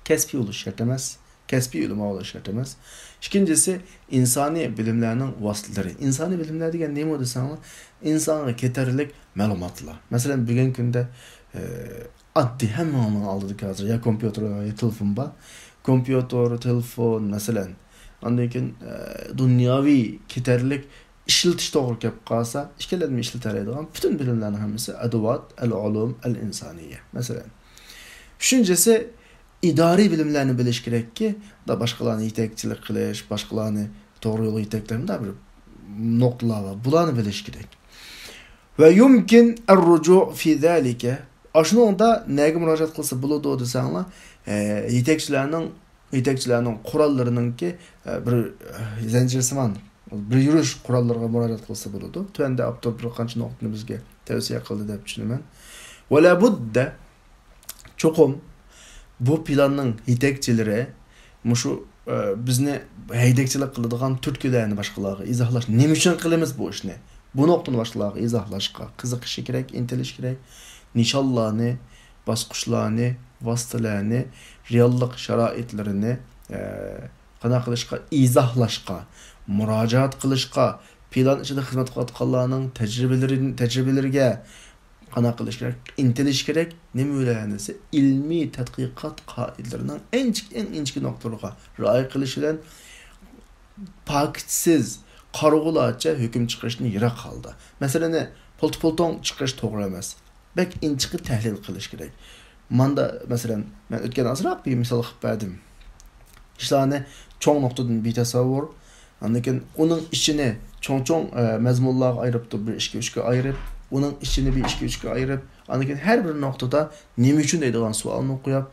كەسپىي بولۇش شەرت ئەمەس. كەسپىي ئۆلىما بولۇش شەرت ئەمەس. ئىككىنچىسى، ئىنسانىي بىلىملەرنىڭ ۋاسىتىلىرى. ئىنسانىي بىلىملەر دېگەن نېمە دېسەڭلار، ئىنسانغا كېتەرلىك مەلۇماتلار. مەسىلەن، بۈگۈنكى كۈندە، ئە، ئاددىي ھەممىڭلارنىڭ ئالدىدىكى ھازىر يا كومپيۇتېر يا تېلېفون بار. كومپيۇتېر، تېلېفون، مەسىلەن، ئاندىن كېيىن، ئە، دۇنياۋى كېتەرلىك ئىشلىتىش توغرا كەپ قالسا، ئىككىلەنمەي ئىشلىتەلەيدىغان پۈتۈن بىلىملەرنىڭ ھەممىسى ئەدۋات، ئەل-ئۇلۇم، ئەل-ئىنسانىيە. مەسىلەن، ئۈچىنچىسى، ئىدارىي بىلىملەرنى بىلىش كېرەككى، دا باشقىلارنى يېتەكچىلىك قىلىش، باشقىلارنى توغرا يولغا يېتەكلەش، مۇنداق بىر نۇقتىلار بار. بۇلارنى بىلىش كېرەك. ۋە يۇمكىن ئەررۇجۇ فى زالىكە. ئاشۇنىڭدا نەگە مۇراجىئەت قىلسا بولىدۇ دېسەڭلار، ئە، يېتەكچىلەرنىڭ، يېتەكچىلەرنىڭ قوراللىرىنىڭكى، ئە، بىر، ئە، زەنجىرسىمان، بىر يۈرۈش قوراللىرىغا مۇراجىئەت قىلسا بولىدۇ. تۆۋەندە ئاپتور بىر قانچە نۇقتىنى بىزگە تەۋسىيە قىلدى دەپ چۈشىنىمەن. ۋە لابۇددە، چوقۇم بۇ پىلاننىڭ يېتەكچىلىرى مۇشۇ، ئە، بىزنى ھەيدەكچىلىك قىلىدىغان تۈرتكىلەرنى باشقىلارغا ئىزاھلاش، نېمە ئۈچۈن قىلىمىز بۇ ئىشنى؟ بۇ نۇقتىنى باشقىلارغا ئىزاھلاشقا قىزىقىشى كېرەك، ئىنتىلىشى كېرەك. نىشانلارنى، باسقۇچلارنى، ۋاسىتىلەرنى، رېئاللىق شارائىتلىرىنى، ئە، قانداق قىلىشقا، ئىزاھلاشقا، مۇراجىئەت قىلىشقا، پىلان ئىچىدە خىزمەت قىلىۋاتقانلارنىڭ تەجرىبىلىرىنى، تەجرىبىلىرىگە قانداق قىلىش كېرەك؟ ئىنتىلىش كېرەك. نېمە بىلەن دېسە، ئىلمىي تەتقىقات قائىدىلىرىنىڭ ئىنچىكە، ئەڭ ئىنچىكە نۇقتىلىرىغا رىئايە قىلىش بىلەن، پاكىتسىز، قارىغۇلارچە ھۆكۈم چىقىرىشتىن يىراق ھالدا. مەسىلىنى پۇلتۇ-پۇلتۇڭ چىقىرىش توغرا ئەمەس. بەك ئىنچىكە تەھلىل قىلىش كېرەك. ماندا، مەسىلەن، مەن ئۆتكەن ئازراق بىر مىسال قىلىپ بەردىم. ئىشلارنى چوڭ نۇقتىدىن بىر تەسەۋۋۇر، ئاندىن كېيىن ئۇنىڭ ئىچىنى چوڭ-چوڭ، ئە، مەزمۇنلارغا ئايرىپ تۇرۇپ، بىر ئىككى، ئۈچكە ئايرىپ، ئۇنىڭ ئىچىنى بىر ئىككى، ئۈچكە ئايرىپ، ئاندىن كېيىن ھەر بىر نۇقتىدا نېمە ئۈچۈن دەيدىغان سوئالنى قويۇپ،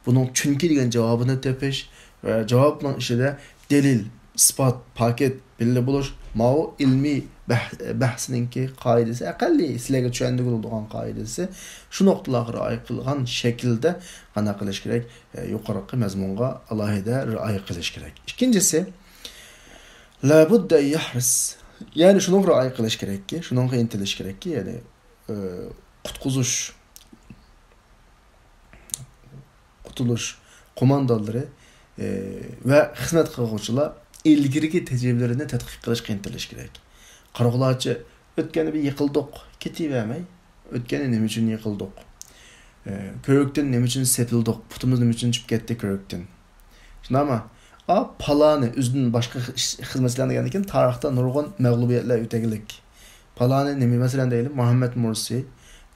بۇنىڭ چۈنكى دېگەن جاۋابىنى تېپىش ۋە جاۋابنىڭ ئىچىدە دەلىل، ئىسپات، پاكىت، بىللە بولۇش، ماۋۇ ئىلمىي بەھ-، بەھسنىڭكى قائىدىسى، ئەقەللىي سىلەرگە چۈشەندۈرگىلى بولىدىغان قائىدىسى، شۇ نۇقتىلارغا رىئايە قىلغان شەكىلدە قانداق قىلىش كېرەك؟ ئە، يۇقىرىقى مەزمۇنغا ئالاھىدە رىئايە قىلىش كېرەك. ئىككىنچىسى، لابۇددە يەھرىس. يەنى شۇنىڭغا رىئايە قىلىش كېرەككى، شۇنىڭغا ئىنتىلىش كېرەككى، يەنى، ئە، قۇتقۇزۇش، قۇتۇلۇش قوماندانلىرى، ئى، ۋە خىزمەت قىلغۇچىلار ئىلگىرىكى تەجرىبىلىرىنى تەتقىق قىلىشقا ئىنتىلىشى كېرەك. قارىغۇلارچە، ئۆتكەندە بىر يىقىلدۇق، كېتىۋەرمەي، ئۆتكەندە نېمە ئۈچۈن يىقىلدۇق؟ ئى، كۆۋرۈكتىن نېمە ئۈچۈن سېپىلدۇق؟ پۇتىمىز نېمە ئۈچۈن چۈشۈپ كەتتى كۆۋرۈكتىن؟ شۇنداقمۇ؟ ئا، پالانى، ئۆزىدىن باشقا خىش-، خىزمەتچىلەرنى دېگەندىن كېيىن، تارىختا نۇرغۇن مەغلۇبىيەتلەر ئۆتەگلىك. پالانى نېمە، مەسىلەن، دەيلى، مۇھەممەد مۇرسى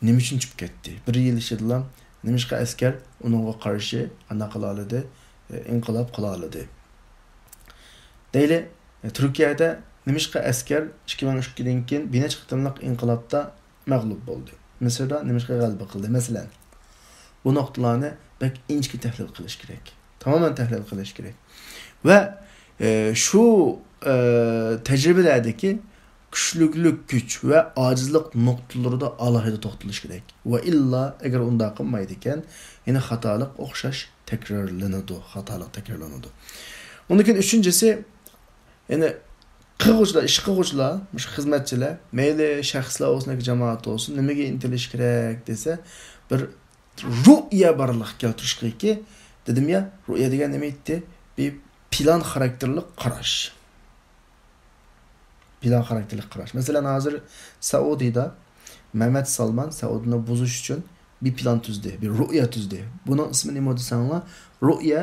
نېمە ئۈچۈن چۈشۈپ كەتتى؟ بىر يىل ئىچىدىلا نېمىشقا ئەسكەر ئۇنىڭغا قارشى قانداق قىلالىدى؟ ئىنقىلاب قىلالىدى. دەيلى، تۈركىيەدە نېمىشقا ئەسكەر ئىككى مىڭ ئىككىدىن كېيىن بىر نەچچە قېتىملىق ئىنقىلابتا مەغلۇپ بولدى؟ مىسىردا نېمىشقا غەلىبە قىلدى؟ مەسىلەن، بۇ نۇقتىلارنى بەك ئىنچىكە تەھلىل قىلىش كېرەك. تامامەن تەھلىل قىلىش كېرەك. ۋە، ئە، شۇ، ئە، تەجرىبىلەردىكى كۈچلۈكلۈك كۈچ ۋە ئاجىزلىق نۇقتىلىرىدا ئالاھىدە توختىلىش كېرەك. ۋە ئىللا ئەگەر ئۇنداق قىلمايدىكەن، يەنە خاتالىق ئوخشاش تەكرارلىنىدۇ، خاتالىق تەكرارلىنىدۇ. ئۇندىن كېيىن ئۈچىنچىسى، يەنى قىلغۇچىلار، ئىش قىلغۇچىلار، مۇشۇ خىزمەتچىلەر، مەيلى شەخسلەر بولسۇن ياكى جامائەت بولسۇن، نېمىگە ئىنتىلىش كېرەك دېسە، بىر رۇئيە بارلىققا كەلتۈرۈش كېرەككى، دېدىم يا، رۇئيە دېگەن نېمە ئىدى؟ بىر پىلان خاراكتېرلىك قاراش. پىلان خاراكتېرلىك قاراش. مەسىلەن، ھازىر سەئۇدىدا مەمەت سالمان سەئۇدىنى بۇزۇش ئۈچۈن بىر پىلان تۈزدى، بىر رۇئيە تۈزدى. بۇنىڭ ئىسمى نېمە دېسەڭلار؟ رۇئيە،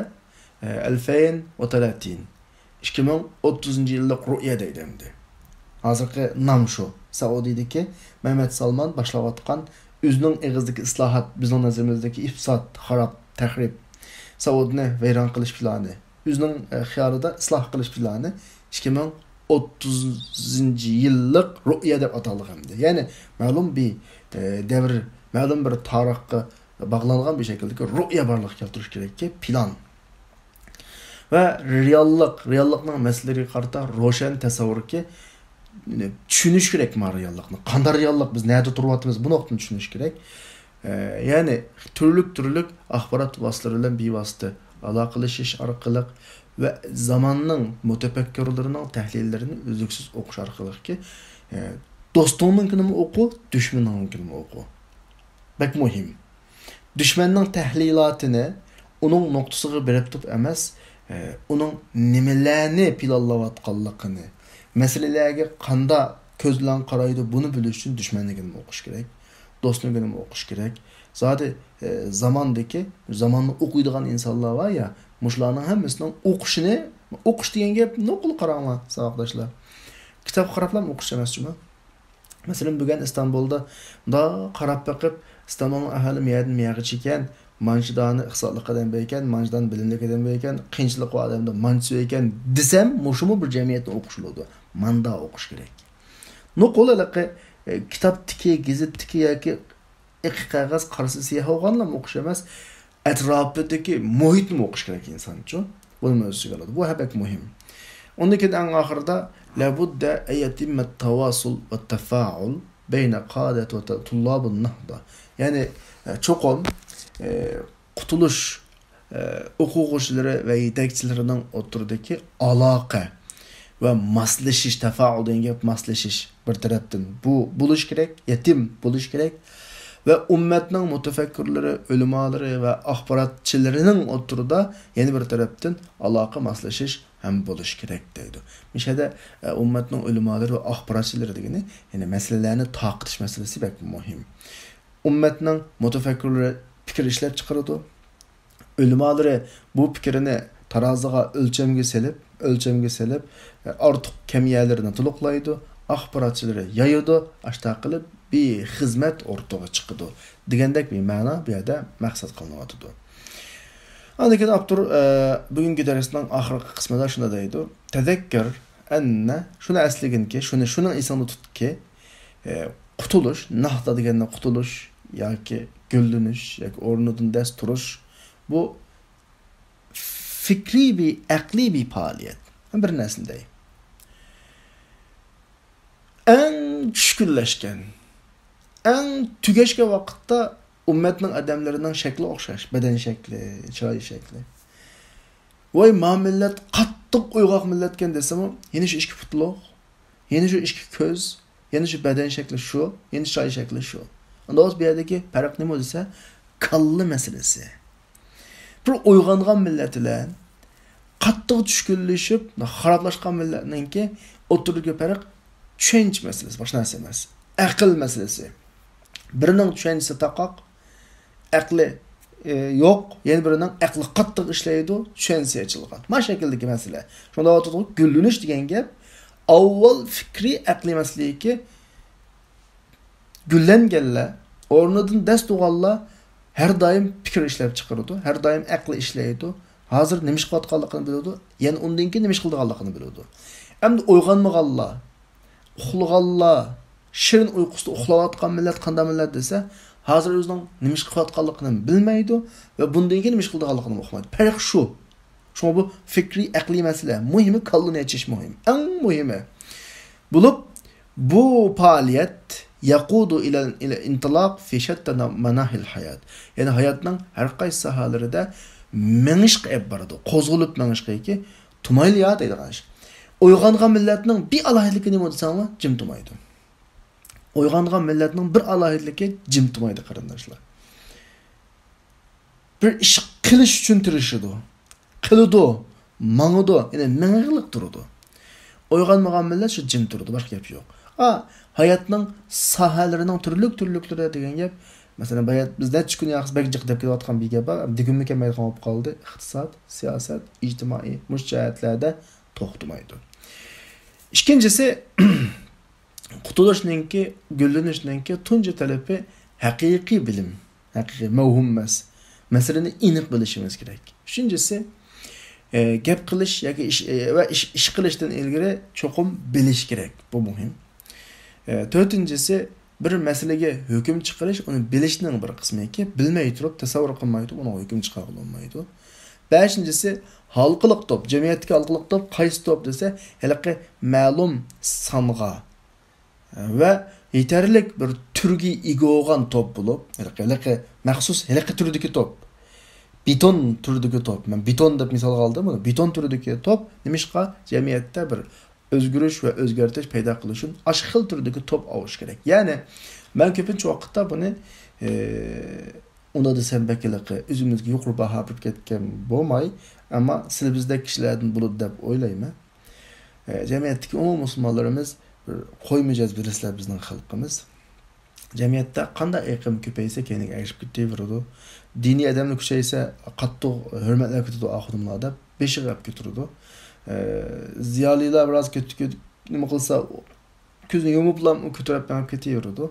ئە، ئەلفەين ۋە تەلاتىن. ئىككى مىڭ ئوتتۇزىنچى يىللىق رۇئيە دەيدۇ ئەمدى. ھازىرقى نام شۇ. سەئۇدىدىكى مەمەت سالمان باشلاۋاتقان ئۆزىنىڭ ئېغىزىدىكى ئىسلاھات، بىزنىڭ نەزىرىمىزدىكى ئىپسات، خاراب، تەخرىپ، سەئۇدىنى ۋەيران قىلىش پىلانى، ئۆزىنىڭ، ئە، خىيالىدا ئىسلاھ قىلىش پىلانى ئىككى مىڭ ئوتتۇزىنچى يىللىق رۇئيە دەپ ئاتالغان ئەمدى. يەنى مەلۇم بىر، ئە، دەۋر، مەلۇم بىر تارىخقا باغلانغان بىر شەكىلدىكى رۇئيە بارلىققا كەلتۈرۈش كېرەككى، پىلان. ۋە رېئاللىق، رېئاللىقنىڭ مەسىلىلىرىگە قارىتا روشەن تەسەۋۋۇركى، چۈشىنىش كېرەك ما رېئاللىقنى. قانداق رېئاللىق، بىز نەدە تۇرۇۋاتىمىز، بۇ نۇقتىنى چۈشىنىش كېرەك. ئە، يەنى تۈرلۈك-تۈرلۈك ئاخبارات ۋاسىتىلىرى بىلەن بىۋاسىتە ئالاقىلىشىش ئارقىلىق ۋە زاماننىڭ مۇتەپەككۇرلىرىنىڭ تەھلىللىرىنى ئۈزلۈكسىز ئوقۇش ئارقىلىقكى، ئە، دوستۇڭنىڭكىنىمۇ ئوقۇ، دۈشمىنىڭنىڭكىنىمۇ ئوقۇ. بەك مۇھىم. دۈشمەننىڭ تەھلىلاتىنى، ئۇنىڭ نۇقتىسىغا بېرىپ تۇرۇپ ئەمەس، ئە، ئۇنىڭ نېمىلەرنى پىلانلاۋاتقانلىقىنى، مەسىلىلەرگە قانداق كۆز بىلەن قارايدۇ، بۇنى بىلىش ئۈچۈن دۈشمەننىڭكىنىمۇ ئوقۇش كېرەك، دوستنىڭكىنىمۇ ئوقۇش كېرەك. زادى، ئە، زاماندىكى، زاماننى ئوقۇيدىغان ئىنسانلار بار يا، مۇشۇلارنىڭ ھەممىسىنىڭ ئوقۇشىنى، ئوقۇش دېگەن گەپ نوقۇل قاراڭلار، ساۋاقداشلار. كىتابقا قاراپلا ئوقۇش ئەمەس جۇمۇ. مەسىلەن، بۈگۈن ئىستانبۇلدا مۇنداق قاراپ بېقىپ، ئىستانبۇلنىڭ ئەھۋالى مۇيەردىن مۇيەرگىچە ئىكەن، مانچە دانە ئىقتىسادلىق ئادەم بار ئىكەن، مانچە دانە بىلىملىك ئادەم بار ئىكەن، قىيىنچىلىقى بار ئادەمدە مانچىسى بار ئىكەن دېسەم، مۇشۇمۇ بىر جەمئىيەتنى ئوقۇش بولىدۇ. ماندا ئوقۇش كېرەك. نوقۇل ھېلىقى، ئە، كىتابتىكى، گېزىتتىكى ياكى ئېقىق قەغەز، قارىسى سىياھ بولغانلارمۇ ئوقۇش ئەمەس، ئەتراپىدىكى مۇھىتنىمۇ ئوقۇش كېرەك ئىنسانچۇ. بۇنىمۇ ئۆز ئىچىگە ئالىدۇ. بۇ ھە بەك مۇھىم. ئۇندىن كېيىن ئەڭ ئاخىرىدا لابۇددە ئەيەتىممەت تاۋاسۇل ۋە تەفائۇل بەينە قادەت ۋە تۇللابۇن نەھدە. يەنى، ئە، چوقۇم، ئە، قۇتۇلۇش، ئە، ئوقۇغۇچىلىرى ۋە يېتەكچىلىرىنىڭ ئوتتۇرىدىكى ئالاقە ۋە ماسلىشىش، تەفائۇل دېگەن گەپ ماسلىشىش بىر تەرەپتىن. بۇ بولۇش كېرەك، يېتىم بولۇش كېرەك. ۋە ئۈممەتنىڭ مۇتەپەككۇرلىرى، ئۆلىمالىرى ۋە ئاخباراتچىلىرىنىڭ ئوتتۇرىدا يەنە بىر تەرەپتىن ئالاقە ماسلىشىش ھەم بولۇش كېرەك دەيدۇ. مۇشۇ يەردە، ئە، ئۈممەتنىڭ ئۆلىمالىرى ۋە ئاخباراتچىلىرى دېگىنى، يەنى مەسىلىلەرنى تارقىتىش مەسىلىسى بەك مۇھىم. ئۈممەتنىڭ مۇتەپەككۇرلىرى پىكىر ئىشلەپ چىقىرىدۇ. ئۆلىمالىرى بۇ پىكرىنى تارازىغا، ئۆلچەمگە سېلىپ، ئۆلچەمگە سېلىپ، ئارتۇق كەم يەرلىرىنى تولۇقلايدۇ، ئاخباراتچىلىرى يايىدۇ، ئاشۇنداق قىلىپ بىر خىزمەت ئورتىغا چىقىدۇ دېگەندەك بىر مەنا بۇ يەردە مەقسەت قىلىنىۋاتىدۇ. ئاندىن كېيىن ئاپتور، ئە، بۈگۈنكى دەرسنىڭ ئاخىرقى قىسمىدا شۇنداق دەيدۇ، تەزەككەر ئەننە، شۇنى ئەسلىگىنكى، شۇنى، شۇنى ئېسىڭدە تۇتقىكى، ئە، قۇتۇلۇش، نەھدا دېگەندە قۇتۇلۇش ياكى گۈللىنىش ياكى ئورنىدىن دەس تۇرۇش، بۇ فىكرىي بىر، ئەقلىي بىر پائالىيەت. بىر نەرسىنى دەي. ئەڭ چۈشكۈنلەشكەن، ئەڭ تۈگەشكەن ۋاقىتتا ئۈممەتنىڭ ئادەملىرىنىڭ شەكلى ئوخشاش، بەدەن شەكلى، چىراي شەكلى. ۋاي، ما مىللەت قاتتىق ئويغاق مىللەتكەن دېسىمۇ، يەنە شۇ ئىككى پۇتلۇق، يەنە شۇ ئىككى كۆز، يەنە شۇ بەدەن شەكلى شۇ، يەنە چىراي شەكلى شۇ. ئۇنداق بولسا بۇ يەردىكى پەرق نېمە دېسە، كاللا مەسىلىسى. بىر ئويغانغان مىللەت بىلەن قاتتىق چۈشكۈنلىشىپ خارابلاشقان مىللەتنىڭكى ئوتتۇرىدىكى پەرق چۈشەنچە مەسىلىسى، باشقا نەرسە ئەمەس. ئەقىل مەسىلىسى. بىرىنىڭ چۈشەنچىسى تاقاق، ئەقلى، ئى، يوق، يەنە بىرىنىڭ ئەقلى قاتتىق ئىشلەيدۇ، چۈشەنچىسى ئېچىلغان. ما شەكىلدىكى مەسىلە. شۇنداق ئوتتۇرىدىغۇ گۈللىنىش دېگەن گەپ ئاۋۋال پىكرىي ئەقلىي مەسىلىگە گۈللەنگەنلەر، ئورنىدىن دەس تۇرغانلار ھەر دائىم پىكىر ئىشلەپ چىقىرىدۇ، ھەر دائىم ئەقلى ئىشلەيدۇ. ھازىر نېمە ئىش قىلىۋاتقانلىقىنى بىلىدۇ، يەنە ئۇندىن كېيىن نېمە ئىش قىلىدىغانلىقىنى بىلىدۇ. ئەمدى ئويغانمىغانلار، ئۇخلىغانلار، شېرىن ئۇيقۇسىدا ئۇخلاۋاتقان مىللەت قانداق مىللەت دېسە، ھازىر ئۆزىنىڭ نېمە ئىش قىلىۋاتقانلىقىنى بىلمەيدۇ ۋە بۇندىن كېيىن نېمە ئىش قىلىدىغانلىقىنى ئۇقمايدۇ. پەرق شۇ. شۇڭا بۇ فىكرىي، ئەقلىي مەسىلە. مۇھىمى كاللىنى ئېچىش مۇھىم. ئەڭ مۇھىمى. بولۇپ، بۇ پائالىيەت يەقۇدۇ ئىلەل، ئىلەل ئىنتىلاق فى شەتتە ماناھىل ھايات. يەنى ھاياتنىڭ ھەر قايسى ساھەلىرىدە مېڭىشقا ئېلىپ بارىدۇ. قوزغىلىپ مېڭىشقا ياكى تۇمايلىيا دەيدىغان ئىش. ئويغانغان مىللەتنىڭ بىر ئالاھىدىلىكى نېمە دېسەڭلار، جىم تۇمايدۇ. ئويغانغان مىللەتنىڭ بىر ئالاھىدىلىكى جىم تۇمايدۇ، قېرىنداشلار. بىر ئىش قىلىش ئۈچۈن تىرىشىدۇ. قىلىدۇ، ماڭىدۇ، يەنى مېڭىقلىق تۇرىدۇ. ئويغانمىغان مىللەت شۇ جىم تۇرىدۇ، باشقا گەپ يوق. ئا، ھاياتنىڭ ساھەلىرىنىڭ تۈرلۈك-تۈرلۈكلىرى دېگەن گەپ، مەسىلەن، بايا بىز نەچچە كۈن ياقىسى بەك جىق دەپ كېلىۋاتقان بىر گەپ بار، دېگۈممۇ كەلمەيدىغان بولۇپ قالدى. ئىقتىساد، سىياسەت، ئىجتىمائىي، مۇشۇ جەھەتلەردە توختىمايدۇ. ئىككىنچىسى، قۇتۇلۇشنىڭكى، گۈللىنىشنىڭكى تۇنجى تەلىپى ھەقىقىي بىلىم، ھەقىقىي مەۋھۇم ئەمەس. مەسىلىنى ئېنىق بىلىشىمىز كېرەك. ئۈچىنچىسى، ئە، گەپ قىلىش ياكى ئىش، ئە، ۋە ئىش، ئىش قىلىشتىن ئىلگىرى چوقۇم بىلىش كېرەك. بۇ مۇھىم. ئە، تۆتىنچىسى، بىر مەسىلىگە ھۆكۈم چىقىرىش، ئۇنى بىلىشنىڭ بىر قىسمىكى، بىلمەي تۇرۇپ، تەسەۋۋۇر قىلماي تۇرۇپ، ئۇنىڭغا ھۆكۈم چىقارغىلى بولمايدۇ. بەشىنچىسى، ھالقىلىق توپ، جەمئىيەتتىكى ھالقىلىق توپ قايسى توپ دېسە، ھېلىقى مەلۇم سانغا ۋە يېتەرلىك بىر تۈرگە ئىگە بولغان توپ بولۇپ، ھېلىقى، ھېلىقى مەخسۇس ھېلىقى تۈردىكى توپ. بېتون تۈردىكى توپ. مەن بېتون دەپ مىسالغا ئالدىم بۇنى. بېتون تۈردىكى توپ نېمىشقا جەمئىيەتتە بىر ئۆزگىرىش ۋە ئۆزگەرتىش پەيدا قىلىش ئۈچۈن ئاشۇ خىل تۈردىكى توپ ئاۋۇش كېرەك. يەنى مەن كۆپىنچە ۋاقىتتا بۇنى، ئى، ئۇنى دېسەم بەك ھېلىقى ئۆزىمىزگە يۇقىرى باھا بېرىپ كەتكەن بولماي، ئەمما سىلى بىزدەك كىشىلەردىن بولىدۇ دەپ ئويلايمەن. ئە، جەمئىيەتتىكى ئومۇمىي مۇسۇلمانلىرىمىز بىر قوي مىجەز بىرسىلەر بىزنىڭ خەلقىمىز. جەمئىيەتتە قانداق ئېقىم كۆپەيسە، كەينىگە ئەگىشىپ كېتىۋېرىدۇ. دىنىي ئادەملەر كۈچەيسە، قاتتىق ھۆرمەتلەر كېتىدۇ، ئاخۇنۇملار دەپ بېشىغا ئەپ كۆتۈرىدۇ. ئە، زىيالىيلار بىراز كۆتۈ-، كۆتۈ-، نېمە قىلسا، كۆزىنى يۇمۇپلا كۆتۈرۈپ مېڭىپ كېتىۋېرىدۇ.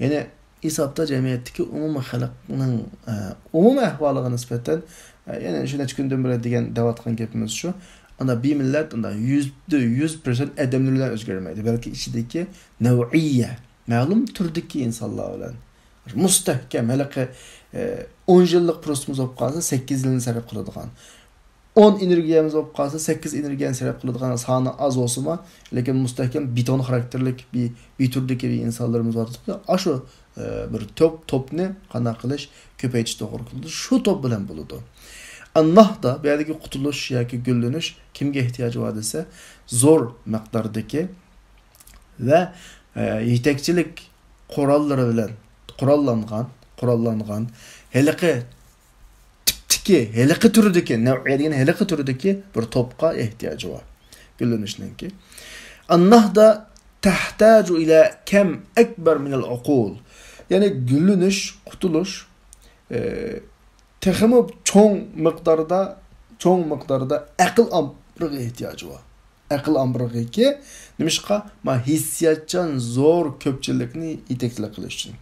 يەنى ھېسابتا جەمئىيەتتىكى ئومۇمىي خەلقنىڭ، ئە، ئومۇمىي ئەھۋالىغا نىسبەتەن، ئە، يەنە شۇ نەچچە كۈندىن بېرى دېگەن، دەۋاتقان گېپىمىز شۇ. ئاندا بىر مىللەت ئاندا يۈزدە يۈز پىرسەنت ئادەملىرى بىلەن ئۆزگەرمەيدۇ. بەلكى ئىچىدىكى نەۋئىيە، مەلۇم تۈردىكى ئىنسانلار بىلەن مۇستەھكەم، ھېلىقى، ئە، ئون يىللىق پۇرسىتىمىز بولۇپ قالسا، سەككىز يىلنى سەرپ قىلىدىغان. ئون ئېنېرگىيەمىز بولۇپ قالسا، سەككىز ئېنېرگىيەنى سەرپ قىلىدىغان سانى ئاز بولسىمۇ، لېكىن مۇستەھكەم بېتون خاراكتېرلىك بىر، بىر تۈردىكى بىر ئىنسانلىرىمىز بار. ئاشۇ، ئە، بىر توپ، توپنى قانداق قىلىش، كۆپەيتىش توغرا كېلىدۇ. شۇ توپ بىلەن بولىدۇ. ئاللاھدا بۇ يەردىكى قۇتۇلۇش ياكى گۈللىنىش كىمگە ئېھتىياجى بار دېسە، زور مىقداردىكى ۋە، ئە، يېتەكچىلىك قوراللىرى بىلەن قوراللانغان، قوراللانغان ھېلىقى تىپتىكى، ھېلىقى تۈردىكى، نەۋئىيە دېگەن ھېلىقى تۈردىكى بىر توپقا ئېھتىياجى بار. گۈللىنىشنىڭكى. ئاللاھدا تەھتاجۇ ئىلە كەم ئەكبەر مىنەل ئوقۇل. يەنى گۈللىنىش، قۇتۇلۇش، ئە، تېخىمۇ چوڭ مىقداردا، چوڭ مىقداردا ئەقىل ئامبىرىغا ئېھتىياجى بار. ئەقىل ئامبىرىغىكى، نېمىشقا؟ ما ھېسسىياتچان زور كۆپچىلىكنى يېتەكچىلىك قىلىش ئۈچۈن.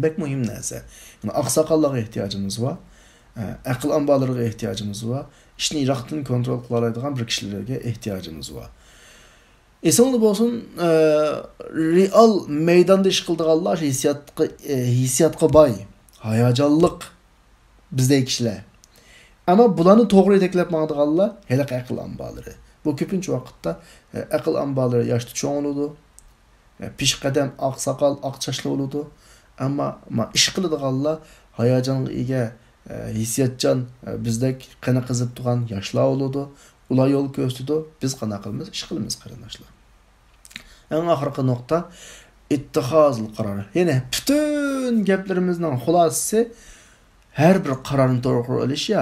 بەك مۇھىم نەرسە. يەنى ئاقساقاللارغا ئېھتىياجىمىز بار. ئە، ئەقىل ئامبارلىرىغا ئېھتىياجىمىز بار. ئىشنى يىراقتىن كونترول قىلالايدىغان بىر كىشىلەرگە ئېھتىياجىمىز بار. ئېسىڭلار بولسۇن، ئە، رېئال مەيداندا ئىش قىلىدىغانلار ھېسسىياتقا، ئە، ھېسسىياتقا باي، ھاياجانلىق بىزدەك كىشىلەر. ئەمما بۇلارنى توغرا يېتەكلەپ ماڭىدىغانلار ھېلىقى ئەقىل ئامبارلىرى. بۇ كۆپىنچە ۋاقىتتا، ئە، ئەقىل ئامبارلىرى ياشتا چوڭ بولىدۇ. ئە، پېشقەدەم، ئاقساقال، ئاق چاچلىق بولىدۇ. ئەمما، ما، ئىش قىلىدىغانلار ھاياجانغا ئىگە، ئە، ھېسسىياتچان، ئە، بىزدەك قېنى قىزىپ تۇرغان ياشلار بولىدۇ. ئۇلار يول كۆرسىتىدۇ، بىز قانداق قىلىمىز؟ ئىش قىلىمىز، قېرىنداشلار. ئەڭ ئاخىرقى نۇقتا، ئىتتىخازۇل قارار. يەنى پۈتۈن گەپلىرىمىزنىڭ خۇلاسىسى، ھەر بىر قارارنى توغرا ئېلىش يا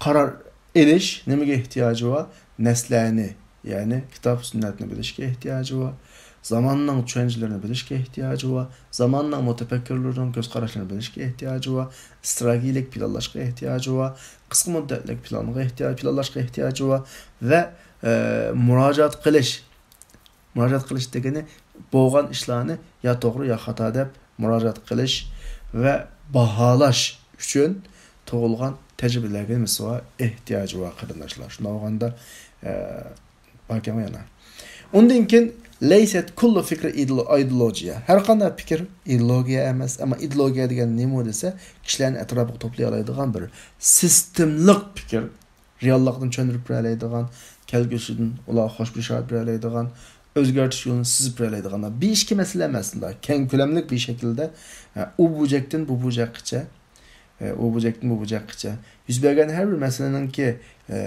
قارار ئېلىش نېمىگە ئېھتىياجى بار؟ نەسلەنى، يەنى كىتاب سۈننەتنى بىلىشكە ئېھتىياجى بار. زاماننىڭ چۈشەنچىلىرىنى بىلىشكە ئېھتىياجى بار. زاماننىڭ مۇتەپەككۇرلىرىنىڭ كۆز قاراشلىرىنى بىلىشكە ئېھتىياجى بار. ئىستراتېگىيىلىك پىلانلاشقا ئېھتىياجى بار. قىسقا مۇددەتلىك پىلانغا ئېھتىياج، پىلانلاشقا ئېھتىياجى بار. ۋە، ئە، مۇراجىئەت قىلىش. مۇراجىئەت قىلىش دېگىنى بولغان ئىشلارنى يا توغرا، يا خاتا دەپ مۇراجىئەت قىلىش ۋە باھالاش ئۈچۈن تۇغۇلغان تەجرىبىلەرگە نېمىسى بار؟ ئېھتىياجى بار، قېرىنداشلار. شۇنداق بولغاندا، ئە، باركەن يەنە. ئۇندىن كېيىن، لەيسەت كۇللۇ فىكرى ئىدېئولوگىيە. ھەر قانداق پىكىر ئىدېئولوگىيە ئەمەس، ئەمما ئىدېئولوگىيە دېگەن نېمە دېسە، كىشىلەرنى ئەتراپىغا توپلىيالايدىغان بىر سىستېملىق پىكىر. رېئاللىقنى چۈشەندۈرۈپ بېرەلەيدىغان، كەلگۈسىدىن ئۇلارغا خوش بېشارەت بېرەلەيدىغان، ئۆزگەرتىش يولىنى سىزىپ بېرەلەيدىغان بىر ئىككى مەسىلە ئەمەس، كەڭ كۆلەملىك بىر شەكىلدە، ئە، ئۇ بۇرجەكتىن بۇ بۇرجەكقىچە، ئە، ئۇ بۇرجەكتىن بۇ بۇرجەكقىچە يۈز بەرگەن ھەر بىر مەسىلىنىڭكى، ئە،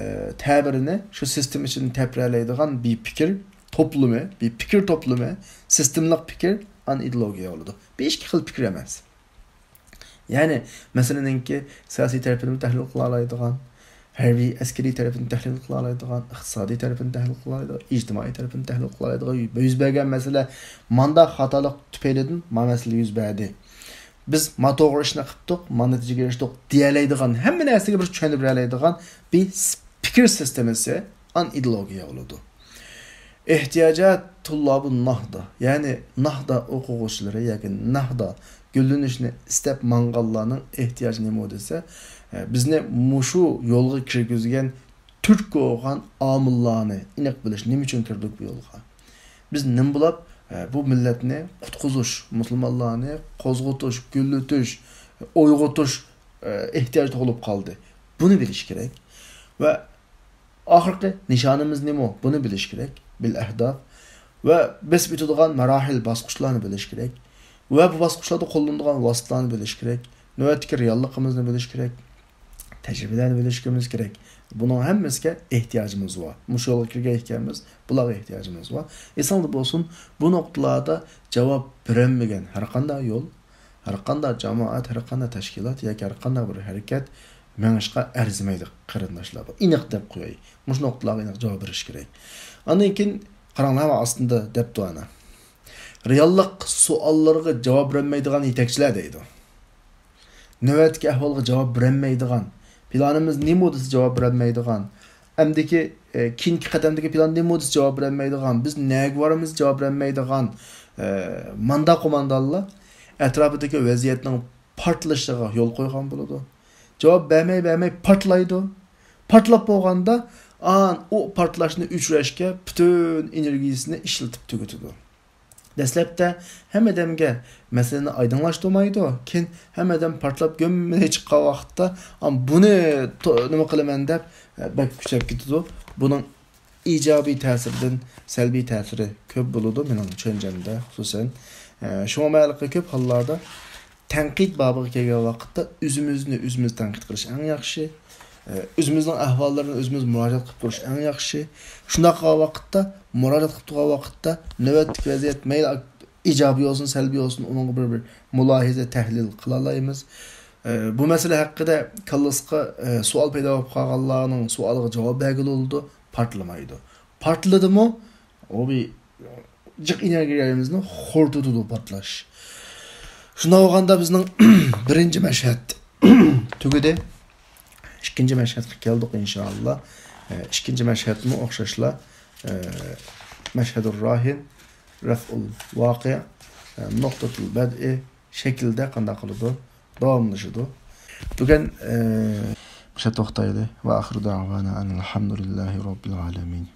تەبىرىنى شۇ سىستېما ئىچىدىن تېپىرەلەيدىغان بىر پىكىر توپلىمى، بىر پىكىر توپلىمى، سىستېمىلىق پىكىر، ئان ئىدېئولوگىيە بولىدۇ. بىر ئىككى خىل پىكىر ئەمەس. يەنى، مەسىلىنىڭكى سىياسىي تەرىپىنىمۇ تەھلىل قىلالايدىغان، ھەربىي، ئەسكىرىي تەرىپىنى تەھلىل قىلالايدىغان، ئىقتىسادىي تەرىپىنى تەھلىل قىلالايدىغان، ئىجتىمائىي تەرىپىنى تەھلىل قىلالايدىغان، يۈز بەرگەن مەسىلە ماندا خاتالىق تۈپەيلىدىن ما مەسىلە يۈز بەردى. بىز ما توغرا ئىشنى قىپتۇق، ما نەتىجىگە ئېرىشتۇق دېيەلەيدىغان، ھەممە نەرسىگە بىر چۈشەندۈرەلەيدىغان بىر س-، پىكىر سىستېمىسى ئان ئىدېئولوگىيە بولىدۇ. ئېھتىياجات تۇللابۇ ناھدا، يەنى ناھدا ئوقۇغۇچىلىرى ياكى ناھدا گۈللىنىشنى ئىستەپ ماڭغانلارنىڭ ئېھتىياجى نېمە دېسە، ئە، بىزنى مۇشۇ يولغا كىرگۈزگەن تۈرتكە بولغان ئامىللارنى ئېنىق بىلىش، نېمە ئۈچۈن كىردۇق بۇ يولغا؟ بىز نېمە بولاپ، ئە، بۇ مىللەتنى قۇتقۇزۇش، مۇسۇلمانلارنى قوزغىتىش، گۈللىتىش، ئويغىتىش، ئە، ئېھتىياجى تۇغۇلۇپ قالدى؟ بۇنى بىلىش كېرەك. ۋە ئاخىرقى نىشانىمىز نېمە؟ بۇنى بىلىش كېرەك. بىل ئەھداف. ۋە بېسىپ ئۆتىدىغان ماراھىل، باسقۇچلارنى بىلىش كېرەك. ۋە بۇ باسقۇچلاردا قوللىنىدىغان ۋاسىتىلەرنى بىلىش كېرەك. نۆۋەتتىكى رېئاللىقىمىزنى بىلىش كېرەك. تەجرىبىلەرنى بىلىشىمىز كېرەك. بۇنىڭ ھەممىسىگە ئېھتىياجىمىز بار. مۇشۇ يولغا كىرگەن ئىكەنمىز، بۇلارغا ئېھتىياجىمىز بار. ئېسىڭلاردا بولسۇن، بۇ نۇقتىلاردا جاۋاب بېرەلمىگەن ھەرقانداق يول، ھەرقانداق جامائەت، ھەرقانداق تەشكىلات ياكى ھەرقانداق بىر ھەرىكەت مېڭىشقا ئەرزىمەيدۇ، قېرىنداشلار. بۇ ئېنىق دەپ قوياي. مۇشۇ نۇقتىلارغا ئېنىق جاۋاب بېرىش كېرەك. ئاندىن كېيىن قاراڭلار، ئاستىدا دەپتۇ ئانا. رېئاللىق سوئاللىرىغا جاۋاب بېرەلمەيدىغان يېتەكچىلەر دەيدۇ. نۆۋەتتىكى ئەھۋالغا جاۋاب بېرەلمەيدىغان، پىلانىمىز نېمە دېسە جاۋاب بېرەلمەيدىغان، ئەمدىكى، ئە، كېيىنكى قەدەمدىكى پىلان نېمە دېسە جاۋاب بېرەلمەيدىغان، بىز نەگە بارىمىز جاۋاب بېرەلمەيدىغان، ئە، ماندا قوماندانلار ئەتراپىدىكى ۋەزىيەتنىڭ پارتلىشىغا يول قويغان بولىدۇ. جاۋاب بەرمەي، بەرمەي پارتلايدۇ. پارتلاپ بولغاندا، ئان ئۇ پارتلاشنى ئۆچۈرۈشكە پۈتۈن ئېنېرگىيىسىنى ئىشلىتىپ تۈگىتىدۇ. دەسلەپتە ھەممە ئادەمگە مەسىلىنى ئايدىڭلاشتۇرمايدۇ. كېيىن ھەممە ئادەم پارتلاپ گۈممىدە چىققان ۋاقىتتا، ئام، بۇنى تو-، نېمە قىلىمەن دەپ، ئە، بەك كۈچەپ كېتىدۇ. بۇنىڭ ئىجابىي تەسىرىدىن سەلبىي تەسىرى كۆپ بولىدۇ، مېنىڭ چۈشەنچەمدە، خۇسۇسەن. ئە، شۇڭا مەلىقى كۆپ ھاللاردا تەنقىد بابىغا كەلگەن ۋاقىتتا ئۆزىمىزنى ئۆزىمىز تەنقىد قىلىش ئەڭ ياخشى. ئە، ئۆزىمىزنىڭ ئەھۋاللىرىنى ئۆزىمىز مۇراجىئەت قىلىپ تۇرۇش ئەڭ ياخشى. شۇنداق قىلغان ۋاقىتتا، مۇراجىئەت قىلىپ تۇرغان ۋاقىتتا نۆۋەتتىكى ۋەزىيەت مەيلى ئىجابىي بولسۇن، سەلبىي بولسۇن، ئۇنىڭغا بىر، بىر مۇلاھىزە، تەھلىل قىلالايمىز. ئە، بۇ مەسىلە ھەققىدە كاللىسىغا، ئە، سوئال پەيدا بولۇپ قالغانلارنىڭ سوئالىغا جاۋاب بەرگىلى بولىدۇ، پارتلىمايدۇ. پارتلىدىمۇ، ئۇ بىر جىق ئېنېرگىيەمىزنى خورىتىدۇ پارتلاش. شۇنداق بولغاندا بىزنىڭ بىرىنچى مەشھەد تۈگىدى. ئىككىنچى مەشھەدكە كەلدۇق، ئىنشائاللا. ئە، ئىككىنچى مەشھەدمۇ ئوخشاشلا، ئە، مەشھەدۇر راھىن، رەفئۇل ۋاقىئ، ئە، نۇقتەتۇل بەدئى شەكلىدە قانداق قىلىدۇ؟ داۋاملىشىدۇ. بۈگۈن، ئە، مۇشۇ يەردە توختايلى. ۋە ئاخىرۇ دەۋانا ئەنىل ھەمدۇلىللاھى رەببىل ئالەمىن.